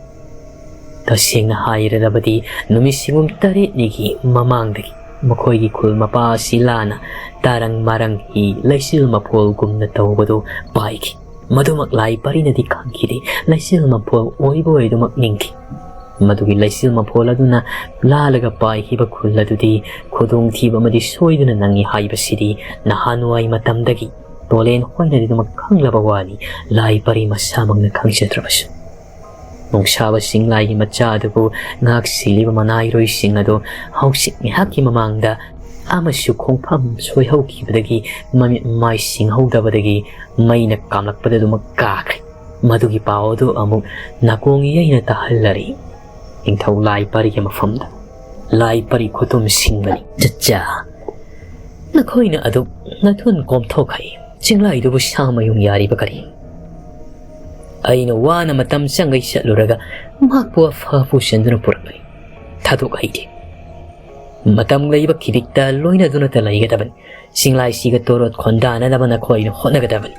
ꯇꯁꯦꯡꯅ ꯍꯥꯏꯔꯕꯗꯤ ꯅꯨꯃꯤꯠ ꯁꯤꯒꯨꯝ ꯇꯔꯦꯠꯅꯤꯒꯤ ꯃꯃꯥꯡꯗꯒꯤ ꯃꯈꯣꯏꯒꯤ ꯈꯨꯜ ꯃꯄꯥ ꯑꯁꯤ ꯂꯥꯟꯅ ꯇꯥꯔꯪ ꯃꯥꯔꯪ ꯍꯤ ꯂꯩꯆꯤꯜ ꯃꯐꯣꯜꯒꯨꯝꯅ ꯇꯧꯕꯗꯨ ꯄꯥꯏꯈꯤ꯫ ꯃꯗꯨꯃꯛ ꯂꯥꯏ ꯄꯔꯤꯅꯗꯤ ꯈꯪꯈꯤꯗꯦ꯫ ꯂꯩꯆꯤꯜ ꯃꯐꯣꯜ ꯑꯣꯏꯕ ꯑꯣꯏꯗꯨꯃꯛ ꯅꯤꯡꯈꯤ꯫ ꯃꯗꯨꯒꯤ ꯂꯩꯆꯤꯜ ꯃꯐꯣꯜ ꯑꯗꯨꯅ ꯂꯥꯜꯂꯒ ꯄꯥꯏꯈꯤꯕ ꯈꯨꯜ ꯑꯗꯨꯗꯤ ꯈꯨꯗꯣꯡꯊꯤꯕ ꯑꯃꯗꯤ ꯁꯣꯏꯗꯅ ꯅꯪꯏ ꯍꯥꯏꯕꯁꯤꯗꯤ ꯅꯍꯥꯟꯋꯥꯏ ꯃꯇꯝꯗꯒꯤ ꯇꯣꯂꯦꯟ ꯍꯣꯏꯅꯗꯤ ꯑꯗꯨꯃꯛ ꯈꯪꯂꯕ ꯋꯥꯅꯤ, ꯂꯥꯏ ꯄꯔꯤ ꯃꯁꯥꯃꯛꯅ ꯈꯪꯖꯗ꯭ꯔꯕꯁꯨ꯫ ꯅꯨꯡꯁꯥꯕ ꯆꯤꯡꯂꯥꯏꯒꯤ ꯃꯆꯥ ꯑꯗꯨꯕꯨ ꯉꯥꯛ ꯁꯦꯜꯂꯤꯕ ꯃꯅꯥꯏꯔꯣꯏꯁꯤꯡ ꯑꯗꯨ ꯍꯧꯖꯤꯛ ꯉꯥꯏꯍꯥꯛꯀꯤ ꯃꯃꯥꯡꯗ ꯑꯃꯁꯨ ꯈꯣꯡꯐꯝ ꯁꯣꯏꯍꯧꯈꯤꯕꯗꯒꯤ ꯃꯃꯤꯠ ꯃꯃꯥꯏ ꯁꯤꯡꯍꯧꯗꯕꯗꯒꯤ ꯃꯩꯅ ꯀꯥꯝꯂꯛꯄꯗ ꯑꯗꯨꯃꯛ ꯀꯥꯈ꯭ꯔꯦ꯫ ꯃꯗꯨꯒꯤ ꯄꯥꯎ ꯑꯗꯨ ꯑꯃꯨꯛ ꯅꯥꯀꯣꯡ ꯌꯩꯅ ꯇꯥꯍꯜꯂꯔꯤ꯫ ꯅꯤꯡꯊꯧ ꯂꯥꯏ ꯄꯔꯤꯒꯤ ꯃꯐꯝꯗ ꯂꯥꯏ ꯄꯔꯤ ꯈꯨꯇꯨꯝ ꯁꯤꯡꯕꯅꯤ꯫ ꯆꯠꯆꯥ, ꯑꯩꯈꯣꯏꯅ ꯑꯗꯨꯛ ꯅꯊꯨꯟ ꯀꯣꯝꯊꯣꯛꯈꯩ, ꯆꯤꯡꯂꯥꯏꯗꯨꯕꯨ ꯁꯥ ꯃꯌꯨꯡ ꯌꯥꯔꯤꯕ ꯀꯔꯤ? ꯑꯩꯅ ꯋꯥꯅ ꯃꯇꯝ ꯆꯪꯒꯩ ꯆꯠꯂꯨꯔꯒ ꯃꯍꯥꯛꯄꯨ ꯑꯐ ꯄꯨꯁꯤꯟꯗꯨꯅ ꯄꯨꯔꯛꯄꯅꯤ꯫ ꯊꯥꯗꯣꯛ ꯍꯩꯇꯦ꯫ ꯃꯇꯝ ꯂꯩꯕ ꯈꯤꯕꯤꯛꯇ ꯂꯣꯏꯅꯗꯨꯅꯇ ꯂꯩꯒꯗꯕꯅꯤ꯫ ꯆꯤꯡꯂꯥꯏꯁꯤꯒ ꯇꯣꯔꯣꯠ ꯈꯣꯟꯗꯥꯅꯅꯕ ꯅꯈꯣꯏꯅ ꯍꯣꯠꯅꯒꯗꯕꯅꯤ꯫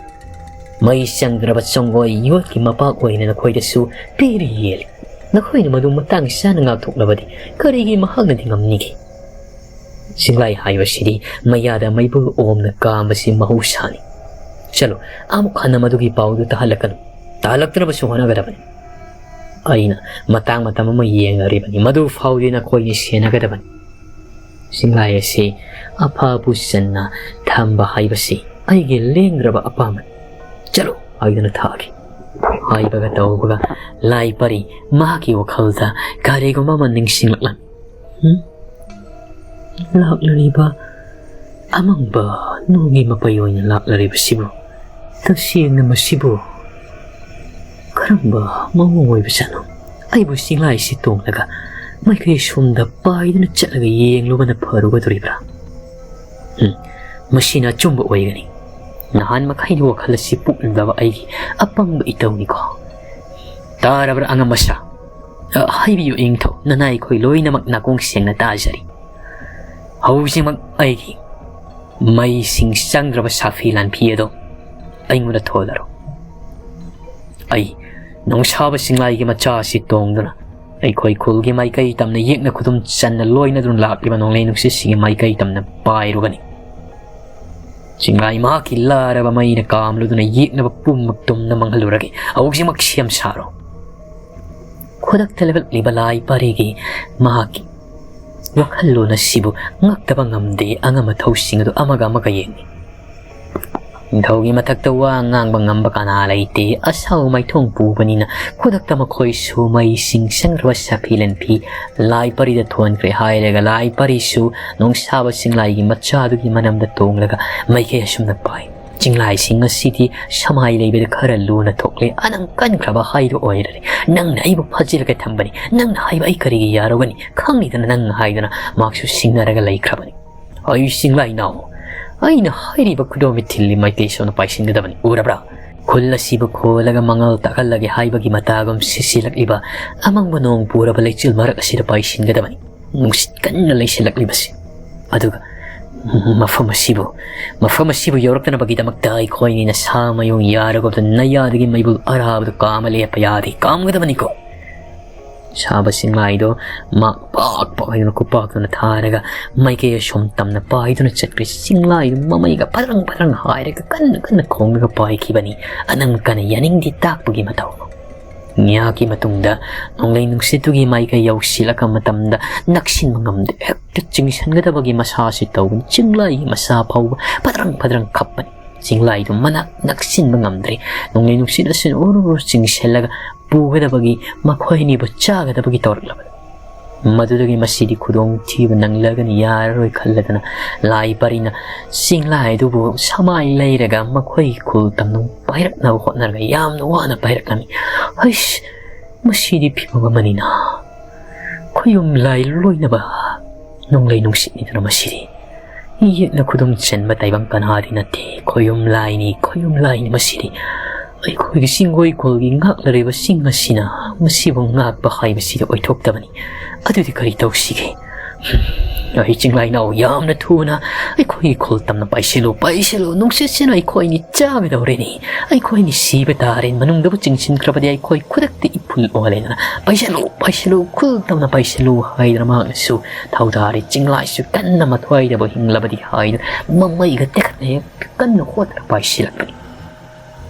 ꯃꯩ ꯆꯪꯗ꯭ꯔꯕ ꯆꯪꯒꯣꯏ ꯌꯣꯠꯀꯤ ꯃꯄꯥꯛ ꯑꯣꯏꯅ ꯅꯈꯣꯏꯗꯁꯨ ꯄꯤꯔꯤ ꯌꯦꯜꯂꯤ꯫ ꯅꯈꯣꯏꯅ ꯃꯗꯨ ꯃꯇꯥꯡ ꯆꯥꯅ ꯉꯥꯛꯊꯣꯛꯂꯕꯗꯤ ꯀꯔꯤꯒꯤ ꯃꯍꯥꯛꯅꯗꯤ ꯉꯝꯅꯤꯒꯦ? ꯆꯤꯡꯂꯥꯏ ꯍꯥꯏꯕꯁꯤꯗꯤ ꯃꯌꯥꯗ ꯃꯩꯕꯨꯜ ꯑꯣꯝꯅ ꯀꯥꯝꯕꯁꯤ ꯃꯍꯧꯁꯥꯅꯤ꯫ ꯆꯠꯂꯣ, ꯑꯃꯨꯛ ꯍꯟꯅ ꯃꯗꯨꯒꯤ ꯄꯥꯎꯗꯨ ꯇꯥꯍꯜꯂꯛꯀꯅꯨ꯫ ꯇꯥꯍꯜꯂꯛꯇꯅꯕꯁꯨ ꯍꯣꯠꯅꯒꯗꯕꯅꯤ꯫ ꯑꯩꯅ ꯃꯇꯥꯡ ꯃꯇꯝ ꯑꯃ ꯌꯦꯡꯂꯔꯤꯕꯅꯤ꯫ ꯃꯗꯨ ꯐꯥꯎꯗꯤ ꯅꯈꯣꯏꯅ ꯁꯦꯟꯅꯒꯗꯕꯅꯤ꯫ ꯆꯤꯡꯂꯥꯏ ꯑꯁꯤ ꯑꯐ ꯄꯨꯁꯟꯅ ꯊꯝꯕ ꯍꯥꯏꯕꯁꯤ ꯑꯩꯒꯤ ꯂꯦꯡꯗ꯭ꯔꯕ ꯑꯄꯥꯝꯕꯅꯤ꯫ ꯆꯠꯂꯣ ꯍꯥꯏꯗꯨꯅ ꯊꯥꯈꯤ꯫ ꯍꯥꯏꯕꯒ ꯇꯧꯕꯒ ꯂꯥꯏ ꯄꯔꯤ ꯃꯍꯥꯛꯀꯤ ꯋꯥꯈꯜꯗ ꯀꯔꯤꯒꯨꯝꯕ ꯑꯃ ꯅꯤꯡꯁꯤꯡꯂꯛꯂꯝꯃꯤ꯫ ꯍꯨꯝ? ꯂꯥꯛꯂꯔꯤꯕ ꯑꯃꯪꯕ ꯅꯣꯡꯒꯤ ꯃꯄꯩ ꯑꯣꯏꯅ ꯂꯥꯛꯂꯔꯤꯕꯁꯤꯕꯨ, ꯇꯁꯦꯡꯅ ꯃꯁꯤꯕꯨ ꯀꯔꯝꯕ ꯃꯑꯣꯡ ꯑꯣꯏꯕꯖꯥꯠꯅꯣ? ꯑꯩꯕꯨ ꯆꯤꯡꯂꯥꯏꯁꯤ ꯇꯣꯡꯂꯒ ꯃꯥꯏꯀꯩ ꯁꯣꯝꯗ ꯄꯥꯏꯗꯨꯅ ꯆꯠꯂꯒ ꯌꯦꯡꯂꯨꯕꯅ ꯐꯔꯨꯒꯗꯧꯔꯤꯕ꯭ꯔꯥ? ꯎꯝ, ꯃꯁꯤꯅ ꯑꯆꯨꯝꯕ ꯑꯣꯏꯒꯅꯤ꯫ ꯅꯍꯥꯟ ꯃꯈꯩꯒꯤ ꯋꯥꯈꯜ ꯑꯁꯤ ꯄꯣꯛꯂꯨꯗꯕ ꯑꯩꯒꯤ ꯑꯄꯪꯕ ꯏꯇꯧꯅꯤꯀꯣ꯫ ꯇꯥꯔꯕ꯭ꯔꯥ ꯑꯉꯝꯕ ꯁꯥ? ꯑ, ꯍꯥꯏꯕꯤꯌꯨ ꯏꯅꯤꯡꯊꯧ, ꯅꯅꯥꯏ ꯑꯩꯈꯣꯏ ꯂꯣꯏꯅꯃꯛ ꯅꯥꯀꯣꯡ ꯁꯦꯡꯅ ꯇꯥꯖꯔꯤ꯫ ꯍꯧꯖꯤꯛꯃꯛ ꯑꯩꯒꯤ ꯃꯩꯁꯤꯡ ꯆꯪꯗ꯭ꯔꯕ ꯁꯥꯐꯤ ꯂꯥꯟꯐꯤ ꯑꯗꯣ ꯑꯩꯉꯣꯟꯗ ꯊꯣꯜꯂꯔꯣ꯫ ꯑꯩ ꯅꯣꯡꯁꯥꯕ ꯆꯤꯡꯂꯥꯏꯒꯤ ꯃꯆꯥ ꯑꯁꯤ ꯇꯣꯡꯗꯨꯅ ꯑꯩꯈꯣꯏ ꯈꯨꯜꯒꯤ ꯃꯥꯏꯀꯩ ꯇꯝꯅ ꯌꯦꯛꯅ ꯈꯨꯗꯨꯝ ꯆꯟꯅ ꯂꯣꯏꯅꯗꯨꯅ ꯂꯥꯛꯂꯤꯕ ꯅꯣꯡꯂꯩ ꯅꯨꯡꯁꯤꯠꯁꯤꯡꯒꯤ ꯃꯥꯏꯀꯩ ꯇꯝꯅ ꯄꯥꯏꯔꯨꯒꯅꯤ꯫ ꯆꯤꯡꯂꯥꯏ ꯃꯍꯥꯛꯀꯤ ꯂꯥꯔꯕ ꯃꯩꯅ ꯀꯥꯝꯂꯨꯗꯨꯅ ꯌꯦꯛꯅꯕ ꯄꯨꯝꯅꯃꯛ ꯇꯨꯝꯅ ꯃꯥꯡꯍꯜꯂꯨꯔꯒꯦ꯫ ꯍꯧꯖꯤꯛꯃꯛ ꯁꯦꯝ ꯁꯥꯔꯣ꯫ ꯈꯨꯗꯛꯇ ꯂꯦꯞꯂꯛꯂꯤꯕ ꯂꯥꯏ ꯄꯔꯤꯒꯤ ꯃꯍꯥꯛꯀꯤ ꯋꯥꯈꯜꯂꯣꯟ ꯑꯁꯤꯕꯨ ꯉꯛꯇꯕ ꯉꯝꯗꯦ꯫ ꯑꯉꯝꯕ ꯊꯧꯁꯤꯡ ꯑꯗꯨ ꯑꯃꯒ ꯑꯃꯒ ꯌꯦꯡꯏ꯫ ꯅꯤꯡꯊꯧꯒꯤ ꯃꯊꯛꯇ ꯋꯥ ꯉꯥꯡꯕ ꯉꯝꯕ ꯀꯅꯥ ꯂꯩꯇꯦ꯫ ꯑꯁꯥꯎ ꯃꯥꯏꯊꯣꯡ ꯄꯨꯕꯅꯤꯅ ꯈꯨꯗꯛꯇ ꯃꯈꯣꯏꯁꯨ ꯃꯩꯁꯤꯡ ꯆꯪꯈ꯭ꯔꯕ ꯁꯥꯐꯤ ꯂꯟꯐꯤ ꯂꯥꯏ ꯄꯔꯤꯗ ꯊꯣꯟꯈ꯭ꯔꯦ ꯍꯥꯏꯔꯒ ꯂꯥꯏ ꯄꯔꯤꯁꯨ ꯅꯣꯡꯁꯥꯕ ꯆꯤꯡꯂꯥꯏꯒꯤ ꯃꯆꯥꯗꯨꯒꯤ ꯃꯅꯝꯗ ꯇꯣꯡꯂꯒ ꯃꯥꯏꯀꯩ ꯑꯁꯨꯝꯅ ꯄꯥꯏ꯫ ꯆꯤꯡꯂꯥꯏꯁꯤꯡ ꯑꯁꯤꯗꯤ ꯁꯃꯥꯏ ꯂꯩꯕꯗ ꯈꯔ ꯂꯨꯅ ꯊꯣꯛꯂꯦ꯫ ꯑꯅꯪ ꯀꯟꯈ꯭ꯔꯕ ꯍꯥꯏꯗꯨ ꯑꯣꯏꯔꯔꯦ꯫ ꯅꯪꯅ ꯑꯩꯕꯨ ꯐꯥꯖꯤꯜꯂꯒ ꯊꯝꯕꯅꯤ꯫ ꯅꯪꯅ ꯍꯥꯏꯕ ꯑꯩ ꯀꯔꯤꯒꯤ ꯌꯥꯔꯨꯒꯅꯤ? ꯈꯪꯂꯤꯗꯅ ꯅꯪ ꯍꯥꯏꯗꯨꯅ ꯃꯍꯥꯛꯁꯨ ꯁꯤꯡꯅꯔꯒ ꯂꯩꯈ꯭ꯔꯕꯅꯤ꯫ ꯑꯩ ꯆꯤꯡꯂꯥꯏ ꯅꯥꯎ, ꯑꯩꯅ ꯍꯥꯏꯔꯤꯕ ꯈꯨꯗꯣꯝꯕꯤ ꯊꯤꯜꯂꯤ ꯃꯥꯏꯀꯩ ꯁꯣꯝꯗ ꯄꯥꯏꯁꯤꯟꯒꯗꯕꯅꯤ꯫ ꯎꯔꯕ꯭ꯔꯥ? ꯈꯨꯜ ꯑꯁꯤꯕꯨ ꯈꯣꯜꯂꯒ ꯃꯉꯥꯜ ꯇꯥꯛꯍꯜꯂꯒꯦ ꯍꯥꯏꯕꯒꯤ ꯃꯇꯥꯒꯨꯝ ꯁꯤꯁꯤꯜꯂꯛꯂꯤꯕ ꯑꯃꯝꯕ ꯅꯣꯡ ꯄꯨꯔꯕ ꯂꯩꯆꯤꯜ ꯃꯔꯛ ꯑꯁꯤꯗ ꯄꯥꯏꯁꯤꯟꯒꯗꯕꯅꯤ꯫ ꯅꯨꯡꯁꯤꯠ ꯀꯟꯅ ꯂꯩꯁꯤꯜꯂꯛꯂꯤꯕꯁꯤ꯫ ꯑꯗꯨꯒ ꯃꯐꯝ ꯑꯁꯤꯕꯨ, ꯃꯐꯝ ꯑꯁꯤꯕꯨ ꯌꯧꯔꯛꯇꯅꯕꯒꯤꯗꯃꯛꯇ ꯑꯩꯈꯣꯏꯅꯤꯅ ꯁꯥ ꯃꯌꯨꯡ ꯌꯥꯔꯒꯨꯝꯗ ꯅꯌꯥꯗꯒꯤ ꯃꯩꯕꯨꯜ ꯑꯔꯥꯕꯗꯨ ꯀꯥꯝꯃ ꯂꯦꯞꯄ ꯌꯥꯗꯦ꯫ ꯀꯥꯝꯒꯗꯕꯅꯤꯀꯣ꯫ ꯁꯥꯕ ꯆꯤꯡꯂꯥꯏꯗꯣ ꯃꯥ ꯄꯥꯛ ꯄꯥꯛ ꯍꯥꯏꯗꯨꯅ ꯈꯨꯄꯥꯛꯇꯨꯅ ꯊꯥꯔꯒ ꯃꯥꯏꯀꯩ ꯑꯁꯣꯝ ꯇꯝꯅ ꯄꯥꯏꯗꯨꯅ ꯆꯠꯈ꯭ꯔꯦ꯫ ꯆꯤꯡꯂꯥꯏꯗꯨ ꯃꯃꯩꯒ ꯐꯗ꯭ꯔꯪ ꯐꯗ꯭ꯔꯪ ꯍꯥꯏꯔꯒ ꯀꯟꯅ ꯀꯟꯅ ꯈꯣꯡꯂꯒ ꯄꯥꯏꯈꯤꯕꯅꯤ꯫ ꯑꯅꯪ ꯀꯟꯅ ꯌꯥꯅꯤꯡꯗꯦ ꯇꯥꯛꯄꯒꯤ ꯃꯇꯧ꯫ ꯉꯥꯏꯍꯥꯛꯀꯤ ꯃꯇꯨꯡꯗ ꯅꯣꯡꯂꯩ ꯅꯨꯡꯁꯤꯠꯇꯨꯒꯤ ꯃꯥꯏꯀꯩ ꯌꯧꯁꯤꯜꯂꯛꯄ ꯃꯇꯝꯗ ꯅꯛꯁꯤꯟꯕ ꯉꯝꯗꯦ꯫ ꯍꯦꯛꯇ ꯆꯤꯡꯁꯤꯟꯒꯗꯕꯒꯤ ꯃꯁꯥꯁꯤ ꯇꯧꯕꯅꯤ꯫ ꯆꯤꯡꯂꯥꯏꯒꯤ ꯃꯁꯥ ꯐꯥꯎꯕ ꯐꯗ꯭ꯔꯪ ꯐꯗ꯭ꯔꯪ ꯈꯞꯄꯅꯤ꯫ ꯆꯤꯡꯂꯥꯏꯗꯨ ꯃꯅꯥꯛ ꯅꯛꯁꯤꯟꯕ ꯉꯝꯗ꯭ꯔꯦ꯫ ꯅꯣꯡꯂꯩ ꯅꯨꯡꯁꯤꯠ ꯑꯁꯤꯅ ꯎꯔꯨ ꯎꯔꯨ ꯆꯤꯡꯁꯤꯜꯂꯒ ꯄꯨꯒꯗꯕꯒꯤ, ꯃꯈꯣꯏ ꯑꯅꯤꯕꯨ ꯆꯥꯒꯗꯕꯒꯤ ꯇꯧꯔꯛꯂꯕꯅꯤ꯫ ꯃꯗꯨꯗꯒꯤ ꯃꯁꯤꯗꯤ ꯈꯨꯗꯣꯡꯊꯤꯕ ꯅꯪꯂꯒꯅꯤ, ꯌꯥꯔꯔꯣꯏ ꯈꯜꯂꯗꯅ ꯂꯥꯏ ꯄꯔꯤꯅ ꯆꯤꯡꯂꯥꯏ ꯑꯗꯨꯕꯨ ꯁꯃꯥꯏ ꯂꯩꯔꯒ ꯃꯈꯣꯏ ꯈꯨꯜ ꯇꯝꯅ ꯄꯥꯏꯔꯛꯅꯕ ꯍꯣꯠꯅꯔꯒ ꯌꯥꯝꯅ ꯋꯥꯅ ꯄꯥꯏꯔꯛꯂꯝꯃꯤ꯫ ꯍꯩꯁ, ꯃꯁꯤꯗꯤ ꯐꯤꯕꯝ ꯑꯃꯅꯤꯅ꯫ ꯈꯣꯌꯨꯝ ꯂꯥꯏ ꯂꯣꯏꯅꯕ ꯅꯣꯡꯂꯩ ꯅꯨꯡꯁꯤꯠꯅꯤꯗꯅ ꯃꯁꯤꯗꯤ꯫ ꯌꯦꯠꯅ ꯈꯨꯗꯨꯝ ꯆꯟꯕ ꯇꯥꯏꯕꯪ ꯀꯅꯥꯗꯤ ꯅꯠꯇꯦ꯫ ꯈꯣꯌꯨꯝ ꯂꯥꯏꯅꯤ, ꯈꯣꯌꯨꯝ ꯂꯥꯏꯅꯤ ꯃꯁꯤꯗꯤ꯫ ꯑꯩꯈꯣꯏꯒꯤ ꯆꯤꯡꯒꯣꯏ ꯈꯨꯜꯒꯤ ꯉꯥꯛꯂꯔꯤꯕꯁꯤꯡ ꯑꯁꯤꯅ ꯃꯁꯤꯕꯨ ꯉꯥꯛꯄ ꯍꯥꯏꯕꯁꯤꯗꯤ ꯑꯣꯏꯊꯣꯛꯇꯕꯅꯤ꯫ ꯑꯗꯨꯗꯤ ꯀꯔꯤ ꯇꯧꯁꯤꯒꯦ? ꯍꯨꯝ, ꯑꯩ ꯆꯤꯡꯂꯥꯏꯅꯥꯎ ꯌꯥꯝꯅ ꯊꯨꯅ ꯑꯩꯈꯣꯏꯒꯤ ꯈꯨꯜ ꯇꯝꯅ ꯄꯥꯏꯁꯤꯜꯂꯨ, ꯄꯥꯏꯁꯤꯜꯂꯨ, ꯅꯨꯡꯁꯤꯠꯁꯤꯅ ꯑꯩꯈꯣꯏꯅꯤ ꯆꯥꯒꯗꯧꯔꯤꯅꯤ꯫ ꯑꯩꯈꯣꯏꯅꯤ ꯁꯤꯕ ꯇꯥꯔꯦ, ꯃꯅꯨꯡꯗꯕꯨ ꯆꯤꯡꯁꯤꯟꯈ꯭ꯔꯕꯗꯤ ꯑꯩꯈꯣꯏ ꯈꯨꯗꯛꯇ ꯏꯐꯨꯜ ꯑꯣꯜꯂꯦꯗꯅ꯫ ꯄꯥꯏꯁꯤꯜꯂꯨ, ꯄꯥꯏꯁꯤꯜꯂꯨ, ꯈꯨꯜ ꯇꯝꯅ ꯄꯥꯏꯁꯤꯜꯂꯨ ꯍꯥꯏꯗꯅ ꯃꯍꯥꯛꯅꯁꯨ ꯊꯧꯗꯥꯔꯦ꯫ ꯆꯤꯡꯂꯥꯏꯁꯨ ꯀꯟꯅ ꯃꯊ꯭ꯋꯥꯏꯗꯕꯨ ꯍꯤꯡꯂꯕꯗꯤ ꯍꯥꯏꯗꯅ ꯃꯃꯩꯒ ꯇꯦꯛꯈꯠꯅ ꯍꯦꯛ ꯀꯟꯅ ꯍꯣꯠꯅ ꯄꯥꯏꯁꯤꯜꯂꯛꯄꯅꯤ꯫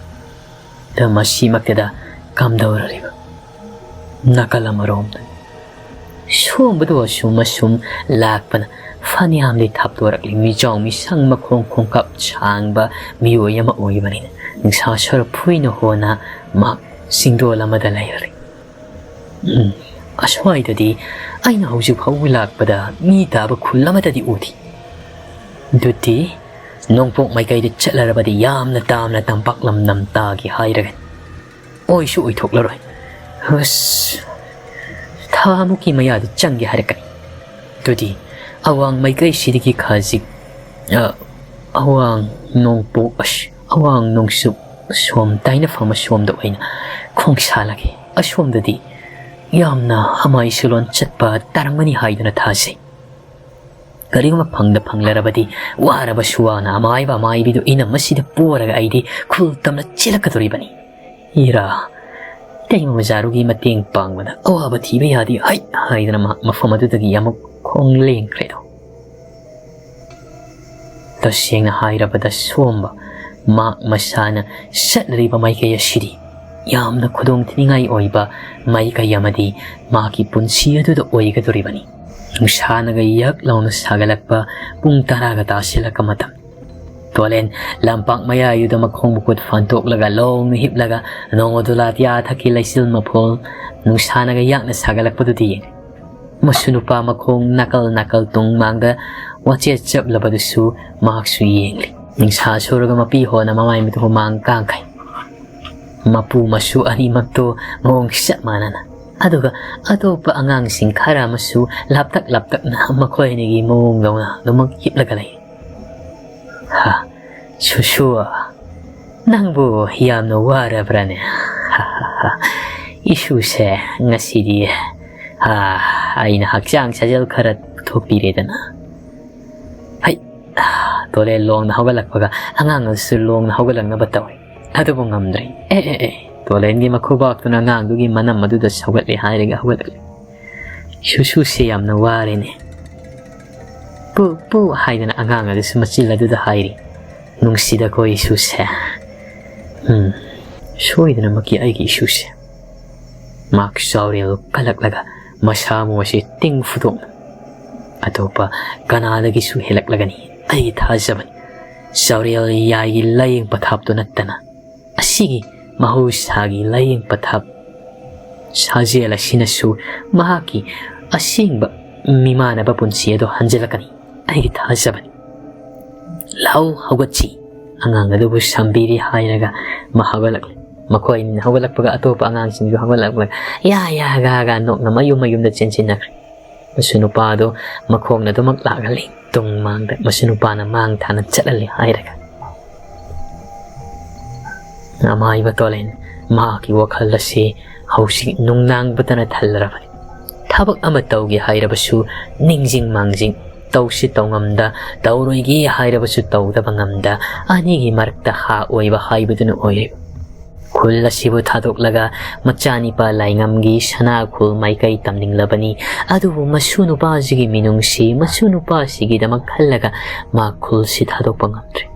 ꯗ ꯃꯁꯤꯃꯛꯇꯗ ꯀꯝꯗꯧꯔꯤꯕ? ꯅꯥꯀꯜ ꯑꯃꯔꯣꯝꯗ ꯁꯣꯝꯕꯗꯨ ꯑꯁꯨꯝ ꯑꯁꯨꯝ ꯂꯥꯛꯄꯅ ꯐꯅꯌꯥꯝꯗꯤ ꯊꯥꯞꯇꯣꯔꯛꯂꯤ꯫ ꯃꯤꯖꯥꯎ ꯃꯤꯁꯪ ꯃꯈꯣꯡ ꯈꯣꯡꯀꯥꯞ ꯁꯥꯡꯕ ꯃꯤꯑꯣꯏ ꯑꯃ ꯑꯣꯏꯕꯅꯤꯅ ꯅꯤꯡꯁꯥ ꯁꯔꯨꯛ ꯐꯨꯏꯅ ꯍꯣꯅ ꯃꯍꯥꯛ ꯆꯤꯡꯗꯣꯜ ꯑꯃꯗ ꯂꯩꯔꯤ꯫ ꯎꯝ, ꯑꯁ꯭ꯋꯥꯏꯗꯗꯤ ꯑꯩꯅ ꯍꯧꯖꯤꯛ ꯐꯥꯎꯕ ꯂꯥꯛꯄꯗ ꯃꯤ ꯇꯥꯕ ꯈꯨꯜ ꯑꯃꯠꯇꯗꯤ ꯎꯗꯦ꯫ ꯑꯗꯨꯗꯤ ꯅꯣꯡꯄꯣꯛ ꯃꯥꯏꯀꯩꯗ ꯆꯠꯂꯔꯕꯗꯤ ꯌꯥꯝꯅ ꯇꯥꯝꯅ ꯇꯝꯄꯥꯛ ꯂꯝꯗꯝ ꯇꯥꯒꯦ ꯍꯥꯏꯔꯒꯅꯤ꯫ ꯑꯣꯏꯁꯨ ꯑꯣꯏꯊꯣꯛꯂꯔꯣꯏ꯫ ꯑꯁ, ꯊꯥ ꯑꯃꯨꯛꯀꯤ ꯃꯌꯥꯗ ꯆꯪꯒꯦ ꯍꯥꯏꯔꯛꯀꯅꯤ꯫ ꯑꯗꯨꯗꯤ ꯑꯋꯥꯡ ꯃꯥꯏꯀꯩꯁꯤꯗꯒꯤ ꯈꯖꯤꯛ, ꯑ, ꯑꯋꯥꯡ ꯅꯣꯡꯄꯣꯛ ꯑꯁ-, ꯑꯋꯥꯡ ꯅꯣꯡꯆꯨꯞ ꯁꯣꯝ ꯇꯥꯏꯅꯐꯝ ꯑꯁꯣꯝꯗ ꯑꯣꯏꯅ ꯈꯣꯡꯁꯥꯜꯂꯒꯦ꯫ ꯑꯁꯣꯝꯗꯗꯤ ꯌꯥꯝꯅ ꯑꯃꯥꯏ ꯁꯨꯂꯣꯟ ꯆꯠꯄ ꯇꯥꯔꯝꯒꯅꯤ ꯍꯥꯏꯗꯨꯅ ꯊꯥꯖꯩ꯫ ꯀꯔꯤꯒꯨꯝꯕ ꯐꯪꯗ ꯐꯪꯂꯔꯕꯗꯤ ꯋꯥꯔꯕꯁꯨ ꯋꯥꯅ ꯑꯃꯥꯏꯕ ꯑꯃꯥꯏꯕꯤꯗꯨ ꯏꯅꯝ ꯑꯁꯤꯗ ꯄꯣꯔꯒ ꯑꯩꯗꯤ ꯈꯨꯜ ꯇꯝꯅ ꯆꯦꯜꯂꯛꯀꯗꯧꯔꯤꯕꯅꯤ꯫ ꯏꯔꯥ, ꯏꯇꯩꯃ ꯃꯖꯥꯔꯨꯒꯤ ꯃꯇꯦꯡ ꯄꯥꯡꯕꯗ ꯑꯋꯥꯕ ꯊꯤꯕ ꯌꯥꯗꯦ ꯍꯩ ꯍꯥꯏꯗꯅ ꯃꯍꯥꯛ ꯃꯐꯝ ꯑꯗꯨꯗꯒꯤ ꯑꯃꯨꯛ ꯈꯣꯡ ꯂꯦꯡꯈ꯭ꯔꯦꯗꯣ꯫ ꯇꯁꯦꯡꯅ ꯍꯥꯏꯔꯕꯗ ꯁꯣꯝꯕ ꯃꯍꯥꯛ ꯃꯁꯥꯅ ꯆꯠꯂꯤꯕ ꯃꯥꯏꯀꯩ ꯑꯁꯤꯗꯤ ꯌꯥꯝꯅ ꯈꯨꯗꯣꯡꯊꯤꯅꯤꯡꯉꯥꯏ ꯑꯣꯏꯕ ꯃꯥꯏꯀꯩ ꯑꯃꯗꯤ ꯃꯍꯥꯛꯀꯤ ꯄꯨꯟꯁꯤ ꯑꯗꯨꯗ ꯑꯣꯏꯒꯗꯧꯔꯤꯕꯅꯤ꯫ ꯅꯨꯡꯁꯥꯅꯒ ꯌꯛ ꯂꯥꯎꯅ ꯁꯥꯒꯠꯂꯛꯄ ꯄꯨꯡ ꯇꯔꯥꯒ ꯇꯥꯁꯤꯜꯂꯛꯄ ꯃꯇꯝ꯫ ꯇꯣꯂꯦꯟ ꯂꯝꯄꯥꯛ ꯃꯌꯥꯏꯗꯨꯗ ꯃꯈꯣꯡ ꯃꯈꯨꯠ ꯐꯥꯟꯇꯣꯛꯂꯒ ꯂꯣꯡꯅ ꯍꯤꯞꯂꯒ ꯅꯣꯡꯃꯗꯨ ꯂꯥꯇꯤꯌꯥ ꯊꯛꯀꯤ ꯂꯩꯆꯤꯜ ꯃꯐꯣꯜ ꯅꯨꯡꯁꯥꯅꯒ ꯌꯥꯛꯅ ꯁꯥꯒꯠꯂꯛꯄꯗꯨꯗꯤ ꯌꯦꯡꯂꯤ꯫ ꯃꯁꯨ ꯅꯨꯄꯥ ꯃꯈꯣꯡ ꯅꯥꯀꯜ ꯅꯥꯀꯜ ꯇꯨꯡ ꯃꯥꯡꯗ ꯋꯥꯆꯦꯠ ꯆꯞꯂꯕꯗꯨꯁꯨ ꯃꯍꯥꯛꯁꯨ ꯌꯦꯡꯂꯤ꯫ ꯅꯤꯡꯁꯥ ꯁꯨꯔꯒ ꯃꯄꯤ ꯍꯣꯅ ꯃꯃꯥꯏ ꯃꯤꯠ ꯍꯨꯃꯥꯡ ꯀꯥꯡꯈꯩ꯫ ꯃꯄꯨ ꯃꯁꯨ ꯑꯅꯤꯃꯛꯇꯣ ꯃꯑꯣꯡ ꯆꯞ ꯃꯥꯟꯅꯅ꯫ ꯑꯗꯨꯒ ꯑꯇꯣꯞꯄ ꯑꯉꯥꯡꯁꯤꯡ ꯈꯔ ꯑꯃꯁꯨ ꯂꯥꯞꯇꯛ ꯂꯥꯞꯇꯛꯅ ꯃꯈꯣꯏ ꯑꯅꯤꯒꯤ ꯃꯑꯣꯡꯗꯧꯅ ꯑꯗꯨꯃꯛ ꯍꯤꯞꯂꯒ ꯂꯩ꯫ ꯍꯥ, ꯁꯨꯁꯨ, ꯅꯪꯕꯨ ꯌꯥꯝꯅ ꯋꯥꯔꯕ꯭ꯔꯥꯅꯦ? ꯍꯥ, ꯍꯥ, ꯍꯥ꯫ ꯏꯁꯨꯁꯦ ꯉꯁꯤꯗꯤ, ꯍꯥ, ꯑꯩꯅ ꯍꯛꯆꯥꯡ ꯁꯥꯖꯦꯜ ꯈꯔ ꯄꯨꯊꯣꯛꯄꯤꯔꯦꯗꯅ꯫ ꯍꯩ, ꯇꯣꯂꯦꯟ ꯂꯣꯡꯅ ꯍꯧꯒꯠꯂꯛꯄꯒ ꯑꯉꯥꯡ ꯑꯗꯨꯁꯨ ꯂꯣꯡꯅ ꯍꯧꯒꯠꯂꯛꯅꯕ ꯇꯧꯏ꯫ ꯑꯗꯨꯕꯨ ꯉꯝꯗ꯭ꯔꯦ꯫ ꯑꯦ, ꯑꯦ, ꯑꯦ꯫ ꯇꯣꯂꯦꯟꯒꯤ ꯃꯈꯨꯕꯥꯛꯇꯨꯅ ꯑꯉꯥꯡꯗꯨꯒꯤ ꯃꯅꯝ ꯑꯗꯨꯗ ꯁꯧꯒꯠꯂꯦ ꯍꯥꯏꯔꯒ ꯍꯧꯒꯠꯂꯛꯂꯦ꯫ ꯁꯨꯁꯨꯁꯦ ꯌꯥꯝꯅ ꯋꯥꯔꯦꯅꯦ꯫ "ꯄꯨ, ꯄꯨ" ꯍꯥꯏꯗꯅ ꯑꯉꯥꯡ ꯑꯗꯨꯁꯨ ꯃꯆꯤꯜ ꯑꯗꯨꯗ ꯍꯥꯏꯔꯤ꯫ ꯅꯨꯡꯁꯤꯗꯀꯣ ꯏꯁꯨꯁꯦ꯫ ꯎꯝ, ꯁꯣꯏꯗꯅꯃꯛꯀꯤ ꯑꯩꯒꯤ ꯏꯁꯨꯁꯦ꯫ ꯃꯍꯥꯛ ꯆꯥꯎꯔꯦꯜ ꯀꯜꯂꯛꯂꯒ ꯃꯁꯥ ꯃꯎ ꯑꯁꯤ ꯇꯤꯡ ꯐꯨꯗꯣꯛꯅ ꯑꯇꯣꯞꯄ ꯀꯅꯥꯗꯒꯤꯁꯨ ꯍꯦꯜꯂꯛꯂꯒꯅꯤ꯫ ꯑꯩꯒꯤ ꯊꯥꯖꯕꯅꯤ꯫ ꯆꯥꯎꯔꯦꯜ ꯌꯥꯏꯒꯤ ꯂꯥꯏꯌꯦꯡ ꯄꯊꯥꯞꯇꯨ ꯅꯠꯇꯅ ꯑꯁꯤꯒꯤ ꯃꯍꯧꯁꯥꯒꯤ ꯂꯥꯏꯌꯦꯡ ꯄꯊꯥꯞ ꯁꯥꯖꯦꯜ ꯑꯁꯤꯅꯁꯨ ꯃꯍꯥꯛꯀꯤ ꯑꯁꯦꯡꯕ ꯃꯤꯃꯥꯟꯅꯕ ꯄꯨꯟꯁꯤ ꯑꯗꯨ ꯍꯟꯖꯤꯜꯂꯛꯀꯅꯤ꯫ ꯑꯩꯒꯤ ꯊꯥꯖꯕꯅꯤ꯫ "ꯂꯥꯎ, ꯍꯧꯒꯠꯁꯤ꯫" ꯑꯉꯥꯡ ꯑꯗꯨꯕꯨ ꯁꯝꯕꯤꯔꯤ ꯍꯥꯏꯔꯒ ꯃꯥ ꯍꯧꯒꯠꯂꯛꯂꯦ꯫ ꯃꯈꯣꯏ ꯑꯅꯤꯅ ꯍꯧꯒꯠꯂꯛꯄꯒ ꯑꯇꯣꯞꯄ ꯑꯉꯥꯡꯁꯤꯡꯁꯨ ꯍꯧꯒꯠꯂꯛꯂꯒ ꯌꯥ ꯌꯥ ꯒꯥ ꯒꯥ ꯅꯣꯛꯅ ꯃꯌꯨꯝ ꯃꯌꯨꯝꯗ ꯆꯦꯟꯁꯤꯟꯅꯈ꯭ꯔꯦ꯫ ꯃꯁꯨ ꯅꯨꯄꯥ ꯑꯗꯨ ꯃꯈꯣꯡꯅ ꯑꯗꯨꯃꯛ ꯂꯥꯛꯍꯜꯂꯤ꯫ ꯇꯨꯡ ꯃꯥꯡꯗ ꯃꯁꯤ ꯅꯨꯄꯥꯅ ꯃꯥꯡ ꯊꯥꯅ ꯆꯠꯍꯜꯂꯤ ꯍꯥꯏꯔꯒ꯫ ꯑꯃꯥꯏꯕ ꯇꯣꯂꯦꯟ, ꯃꯍꯥꯛꯀꯤ ꯋꯥꯈꯜ ꯑꯁꯤ ꯍꯧꯖꯤꯛ ꯅꯨꯡꯅꯥꯡꯕꯇꯅ ꯊꯜꯂꯔꯕꯅꯤ꯫ ꯊꯕꯛ ꯑꯃ ꯇꯧꯒꯦ ꯍꯥꯏꯔꯕꯁꯨ ꯅꯤꯡꯖꯤꯡ ꯃꯥꯡꯖꯤꯡ, ꯇꯧꯁꯤ ꯇꯧꯉꯝꯗ, ꯇꯧꯔꯣꯏꯒꯦ ꯍꯥꯏꯔꯕꯁꯨ ꯇꯧꯗꯕ ꯉꯝꯗ, ꯑꯅꯤꯒꯤ ꯃꯔꯛꯇ ꯍꯥ ꯑꯣꯏꯕ ꯍꯥꯏꯕꯗꯨꯅ ꯑꯣꯏꯔꯤꯕ꯫ ꯈꯨꯜ ꯑꯁꯤꯕꯨ ꯊꯥꯗꯣꯛꯂꯒ ꯃꯆꯥꯅꯤꯄꯥ ꯂꯥꯏꯉꯝꯒꯤ ꯁꯅꯥ ꯈꯨꯜ ꯃꯥꯏꯀꯩ ꯇꯝꯅꯤꯡꯂꯕꯅꯤ꯫ ꯑꯗꯨꯕꯨ ꯃꯁꯨ ꯅꯨꯄꯥꯁꯤꯒꯤ ꯃꯤꯅꯨꯡꯁꯤ, ꯃꯁꯨ ꯅꯨꯄꯥꯁꯤꯒꯤꯗꯃꯛ ꯈꯜꯂꯒ ꯃꯥ ꯈꯨꯜꯁꯤ ꯊꯥꯗꯣꯛꯄ ꯉꯝꯗ꯭ꯔꯦ꯫